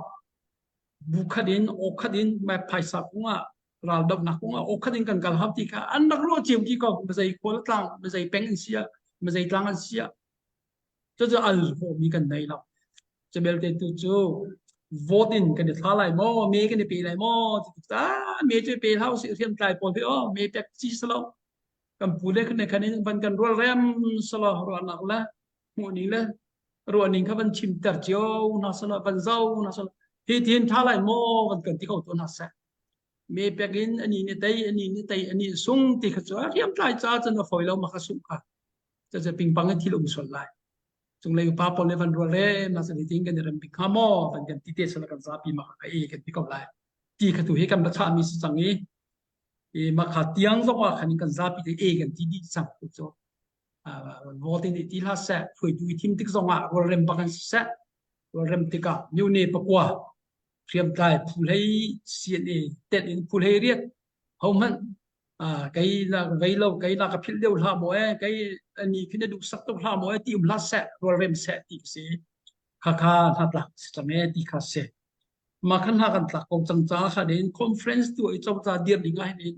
Bu khat in aw khat in mai phaisa kong ah raldohnak kong ah aw khat in kan kal hau ti kha an rak ruah cio ti ko mazei khua le tlang mazei peng an si ah mazei tlang an si ah Cucu al khawhmi kan nei lo. Cu belte tu cu vote in kan i thla lai maw, me kan i pe lai maw, ti tuk ah me cu pe hlah usih hriamtlai pawl hi aw me pek ci salo. Kan pu le khan khan in van kan rual rem salo ruahnak le hmuhning le ruahning kha van chimter cio hna salo van zo hna salo hi tin tha lai maw van kan ti kho to hna seh. Me pek in ani ni tei ani ni tei ani sung ti kha cu hriamtlai ca cun a fawi lo ma kha sung kha. Cucu pingpang in thil um sual lai. Cunglei upa pawl nih van rual le na san hitin kan i rem bik hnga maw van kan ti te sala kan zapi ma ka e kan ti ko lai. Ti kha tu hi kan va chahmi si cang i i ma kha tiang zong ah khan kan zapi te e kan ti dih cang tu cu. Vote in i ti hlah seh, hruaitu i thim tik zong ah rualrem bak in siseh, rualrem tikah myone pakua hriamtlai phu hlei CNA telh in phu hlei riat hohmanh kei la vei lo kei la ka philh deuh hlah maw ee kei ani khi na duh sak tuk hlah maw ee ti um hlah seh rualrem seh ti si kha kha hna tlak si cang ee ti kha si ma khan hna kan tlak ko cang ca kha din conference tu i coza dir ding ah hin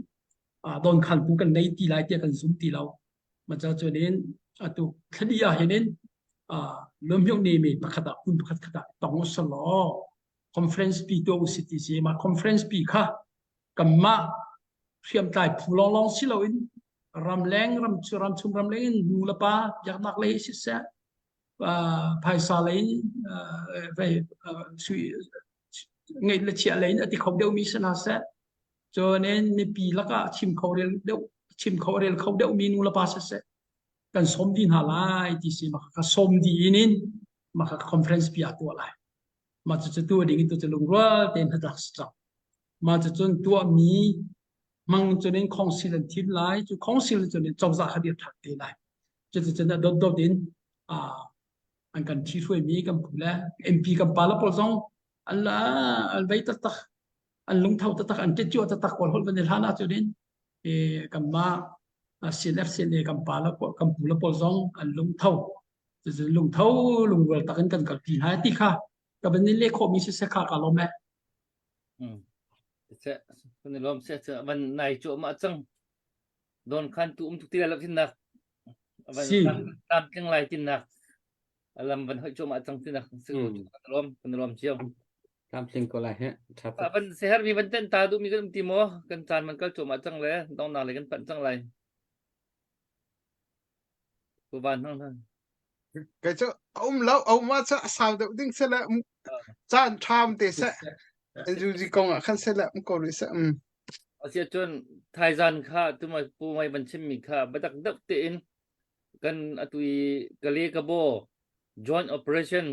don khan tu kan nei ti lai tiah kan zum ti lo ma cha chuan in atu thladi ah hin in lomhyok ne me pakhat ah kun pakhat khat ah tong usalaw conference pi to usi ti si ma conference pi kha kanmah hriamtlai phu lawnglawng si loin ramleng ram ramchung ramleng in nu le pa biaknak lei siseh phaisa lei vei sui ngeih le chiah lei in a ti kho deuhmi si hna seh cun in mipi lakah chim kho rel deuh chim kho rel kho deuhmi nu le pa siseh kan sawm dih hna lai ti si mah kha sawm dih in in mah kha conference pi ah tuah lai mah cucu tuah ding in tu cu lungrual tein hnatlak si cang mah cucun tuahmi hmang cun in council an thim lai cu council cun in cozah kha dir ṭhan te lai cuticun a dotdot in an kan thi hruaimi kan pu le MP kan pa le pawl zong an la an vei taktak an lungtho taktak an ṭetcuah taktak kawl holh van i hlan ahcun in kanmah CNF CNA kan pa le kan pu le pawl zong an lungtho cucun lungtho lungrual tak in kan kalpi hna ti kha ka van in leh khawhmi si se kha ka lawm e.
Mm. Se kan i lawm se se van nai cu ma cang don khan tu um tuk ti lai lo tin nak van
Si.
tam tling lai tin nak alam van hoi chu ma cang tin nak se ko kan lawm kan lawm cio.
Tam tling ko lai he tha tuk.
Van se her mi van ten ta du mi kan um ti mo kan caan man kal chu ma cang le dong nak le kan pan cang lai. Pu Van hang hang.
Kei cu a um lo a um ah cu a sau deuh ding seh le caan ṭham te seh NUG kong ah khan seh le um ko rih seh um.
Asia cun thaizan kha tuma pu mai van chimmi kha batak deuh tein kan atu i Kale Kabo joint operation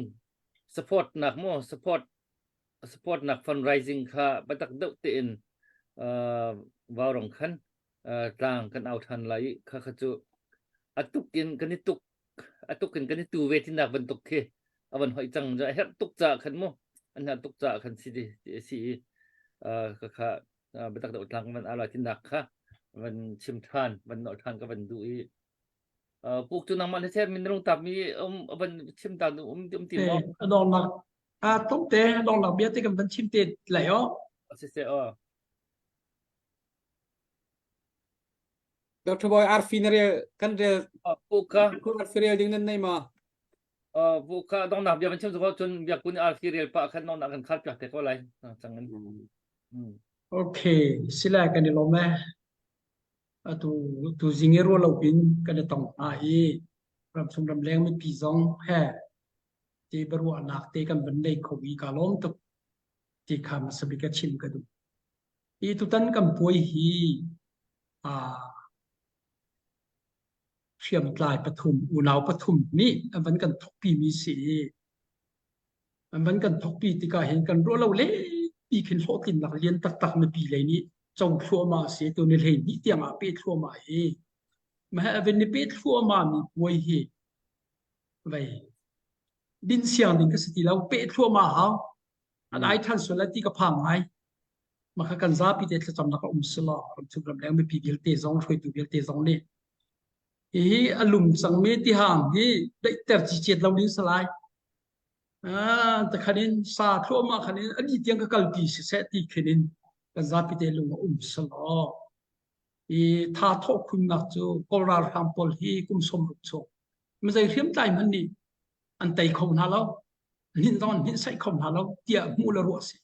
support nak mo support support nak fundraising kha batak deuh tein uh, vaurong khan uh, tlang kan au than lai i kha kha cu atuk in kan i tuk atuk in kan i tu ve tinak bantuk khi avan hoi cang a herh tuk ca khan mu an herh tuk ca khan si ti si i kha kha biatak deuh tlang van ala tinak kha van chim than van nolh than ka van duh i puk cu nangmah na ser min rung tap mi um van chim ta um um ti maw
adongnak a tlawmte adongnak bia te kan van chim te lai o
si se o
Dr. Boy arfi na rel kan rel
puk kha
arfi rel ding nan nei ma
bu kha dongnak bia van chim ko cun biak kun arfi rel pa khan nong nak kan khar piak te ko lai chang in
Okay sila kan i lawm e atu tu zing i ruah lo pin kan i tong hna i ramchung ramleng mipi zong he ti biaruahnak te kan van nei kho i ka lawm tuk ti kha hmasa bik a chim ka duh. Hi tutan kan puai hi aa hriamtlai pathum unau pathum nih an van kan thokpi mi si i an van kan thokpi tikah hin kan ruah lo pi khin hlawhtlinnak lian taktak mipi lei nih co thluahmah a si tu ni hlei hnih tiang ah pe thluahmah hi mah avin ni pe thluahmah mi puai hi vei din siang ding ka si ti lo pe thluahmah hau an ai than sual lai ti ka phang ngai maka kan zapi te thlacamnak a um selaw ramchung ramleng mipi vialte zong hruaitu vialte zong nih hihi a lum cangmi tihang hi daihter cicet lo ding salai ah takhan in sa thluahmah khan in ani tiang ka kalpi siseh ti khin in kan zapi te lung a um selaw i tha thawh khunnak cu kawl ralhrang pawl hi kum 60 chung mizei hriamtlai hmanh nih an tei kho hna lo hnin zong an hnin saih kho hna lo tiah hmuh le ruah si.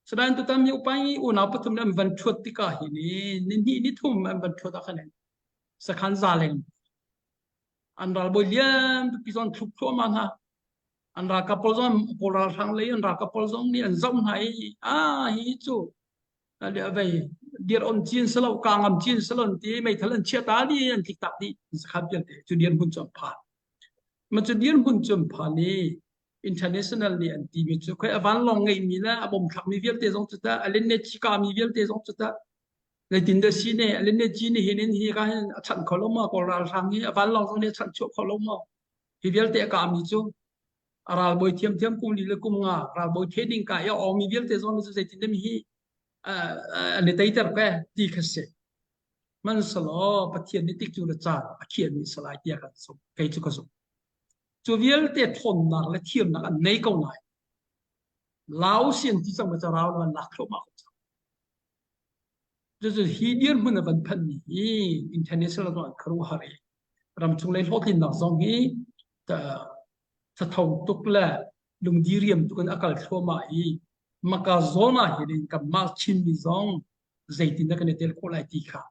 Sinain tutan mi upai unau pathum an van ṭhuat tikah hi ni ni hnih ni thum an van ṭhuat ah khan sakhan za leng an ralbawi lian pipi zong thluk thluahmah hna an ralkap pawl zong kawl ralhrang lei an ralkap pawl zong nih an zoh hna i ah hi cu vei dir on cin selo ka ngam cin selo ti meithal an chia ta di an tlik tak di sakhan vialte cu dir hmun cu an phan Ma cu dirhmun cu an phan i international nih an timi cu khoi a vanlawng ngeihmi le a bom thlakmi vialte zong cu tah a lenne ci kami vialte zong cu tah zeitin dah si ne a lenne ci nih hin in hi ka hin a chanh kho lo maw kawl ralhrang hi a vanlawng zong nih a chanh chuah kho lo maw hi vialte a kami cu a ralbawi thiamthiam kum li le kum nga ralbawi training ka i a awmi vialte zong nih cu zeitin dah mi hi an i teiter pe ti kha si Hmanhsehlaw Pathian nih tikcu le caan a khiahmi a si lai tiah kan zumh. Kei cu ka zumh. Cu vialte ṭhawnnak le thiamnak an nei ko nain Lao sian ti cang ca rau an lak thluahmah ko cang. Cucu hi dirhmun a van phanmi hi international zong an khuaruahhar i ramchung lei hlawhtlinnak zong hi thatho tuk le lungdiriam tuk in a kal thluahmah i maka zawn ah hin kanmah Chinmi zong zeitin dah kan i tel khawh lai ti kha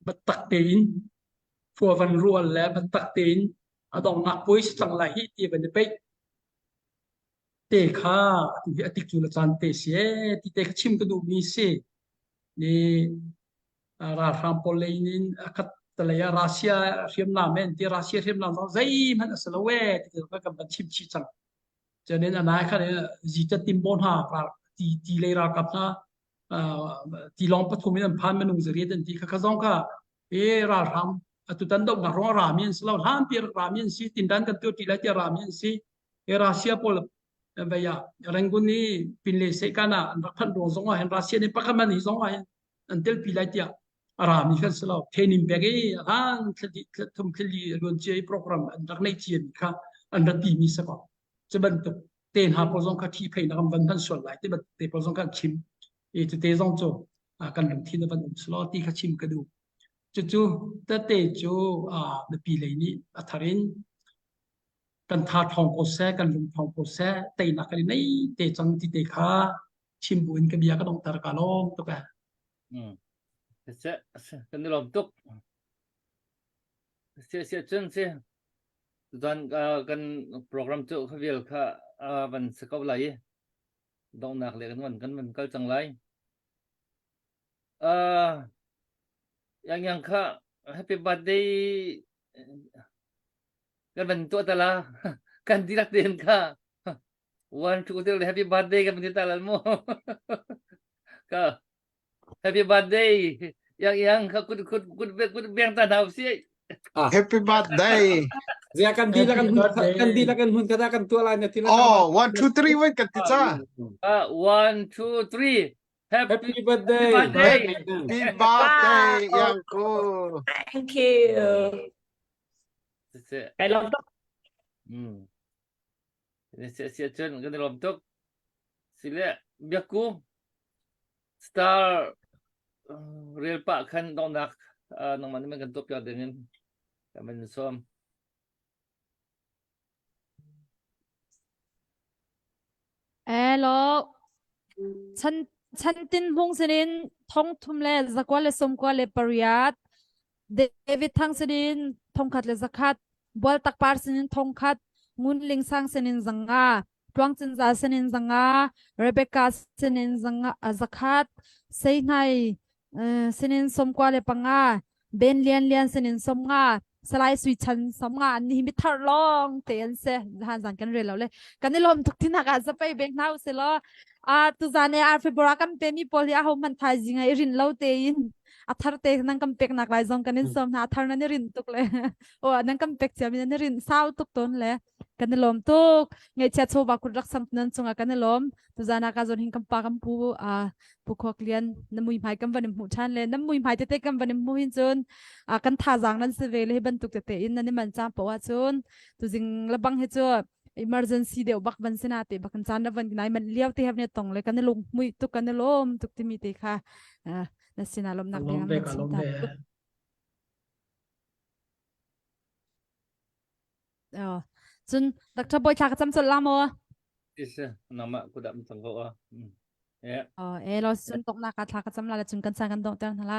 biatak tein khua van rual le biatak tein a donghnak puai si cang lai hi ti van i peih te kha atu hi a tik cu le caan te si ee ti te kha chim ka duhmi si ni ralhrang pawl lei in a khat talei ah Russia hriamnam en ti Russia hriamnam zong zeihmanh a si lo ee ti te kan van chim chih cang Cunin a nai khan zita timbo hna ti ti lei ralkap hna tilawng pathum in an phan minung zariat an ti kha kha zong kha e ralhrang atutan dohnak ruang rami an si lo hlan pi rami an si tindan kan tuah ti lai tiah rami an si e Russia pawl vei ah Rangoon i pinle sehkan ah an rak phanh ruang zong ah hin Russia nih pakhat man hi zong ah hin an telpi lai tiah a rami kan si lo training pek i hlan thli thum thli luan cia i program an rak nei cia mi kha an rak ti mi si ko cu bantuk te hna pawl zong kha thi phei na kan van hman sual lai ti bantuk te pawl zong kan chim i cu te zong cu kan lungthin a van um selaw ti kha chim ka duh cucu tete cu mipi lei nih a thar in kan tha ṭhawng ko seh kan lung ṭhawng ko seh teinak kan i nei te cang ti te kha chim buin ka bia ka donghter ka lawm tuk eh
Mm. Se kan i lawm tuk. Se se cun si tutan kan program cu khavial kha van si ko lai i donghnak le kan van kan van kal cang lai. Uh, yang yang kha happy birthday kan van tuah tala kan dirak den kha one two three happy birthday kan van ti ta lal mu ka Happy birthday. Yang yang kha kut kut kut kut beng ta hna si.
Ah.
Happy birthday.
Zia kan di kan kan di kan hun kata kan tua lai na ti
Oh, 1 2 3 wait kan ti cha.
Ah, 1 2 3.
Happy, Happy birthday.
Happy birthday yang ko.
Thank you. Kai lom tuk.
Hmm. Sia sia cun kan i lawm tuk. Sile biakku star rel pah khan donghnak nangmah nih kan tuah piak ding in kan van sawm.
Hello. Chan chantin hmung sinin thong thum le zakwa le somkwa le pariat David Thang sinin thongkhat le zakhat Bualtak par sinin thongkhat Ngun Ling Sang sinin zanga Tluang Cinza sinin zanga Rebecca sinin zanga zakhat Seihnai sinin somkua le panga Ben Lian Lian sinin somnga Salai Sui Chan somnga an hi mi thar long te an se han zan kan re lo le kan i lom tuk tin haka zapai beng hna se lo a tu zan e ar february kan pe mi pol hi a ho man thai zinga i rin lo te in a thar te nan kan pek nak lai zong kan in som hna a thar nan i rin tuk le o nan kan pek cia mi nan i rin sau tuk ton le kan i lawm tuk ngaihchia chawva kut rak sam nan cungah kan i lawm tuzan ah ka zawn hin kan pa kan pu a pu khuak lian na mui hmai kan van in hmuh ṭhan le na mui hmai tete kan van in hmuh hin cun a kan thazaang nan si ve le hi bantuk tete in nan i man cang poah cun tuzing lebang hi cu emergency deuh bak van sina te bak caan na van nai man liao te have ne tong le kan i lung mui tuk kan i lawm tuk timi te kha na sina lawmnak
lawm ve ka lawm ve
Oh. Cun Dr. Boy thla ka cam chol la maw?
Is nama kudam cang ko a. Yeah.
Oh, e lo cun tok na ka thla ka cam la le cun kan sang kan dong ter hna la.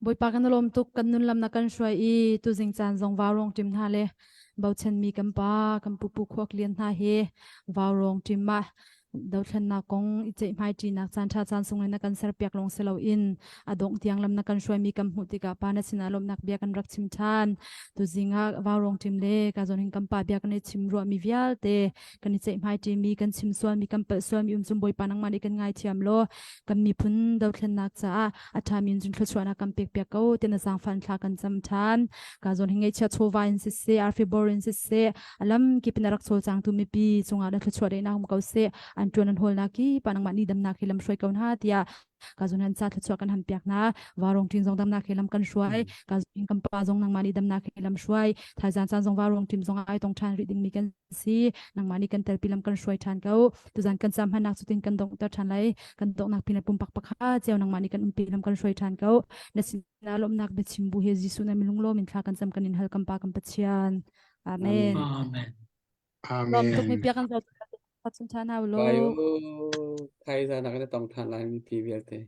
Bawipa kan lawm tuk kan nun lam na kan hruai i tuzing caan zong vaurawng ṭim hna le bochanmi kan pa kan pupu khuak lian hna he vaurawng ṭim ah dothlennak kong i ceihmai ṭinak caan ṭha caan sung na kan serpiak lawng si loin a dongh tiang lam na kan hruaimi kan hmuh tikah pa na sinah lawmhnak bia kan rak chim ṭhan. Tuzing ah vaurawng ṭim le ka zawn hin kan pa bia kan i chim ruahmi vialte kan i ceihmai ṭimi kan chim sualmi kan palh sualmi um cung Bawipa nangmah nih kan ngaithiam law kan miphun dothlennak caah a ṭhami in cun thluachuahnak kan pek piak ko ti na zaangfan thla kan cam ṭhan ka zawn hi ngaihchia chawva in siseh arfi bor in siseh a lam kip in a rak cawlcangtu mipi cungah na thluachuah daihnak um ko seh an ṭuan an hawlnak ki pa nangmah ni damnak hi lam hruai ko hna tiah ka zawn han ca thluachuah kan ham piak hna varong ṭin zong damnak he lam kan hruai ka zawn kan pa zong nangmah nih damnak he lam hruai thaizan caan zong varong ṭim zong ai tong ṭhan rih dingmi kan si nangmah nih kan telpi lam kan hruai ṭhan ko tuzan kan cam hmannak cutin kan donghter ṭhan lai kan donghnak pin pumpak pakha cio nangmah nih kan umpi lam kan hruai ṭhan ko na sinah lawmhnak biachim bu he Jesuh na minung lawm in thla kan cam kan in hal kan pa kan Pathian amen
amen
Lawm tuk mi pia kan zo chung ṭhan hau lo
Bayu, thai zan ah kan tong ṭhan lai mipi vialte.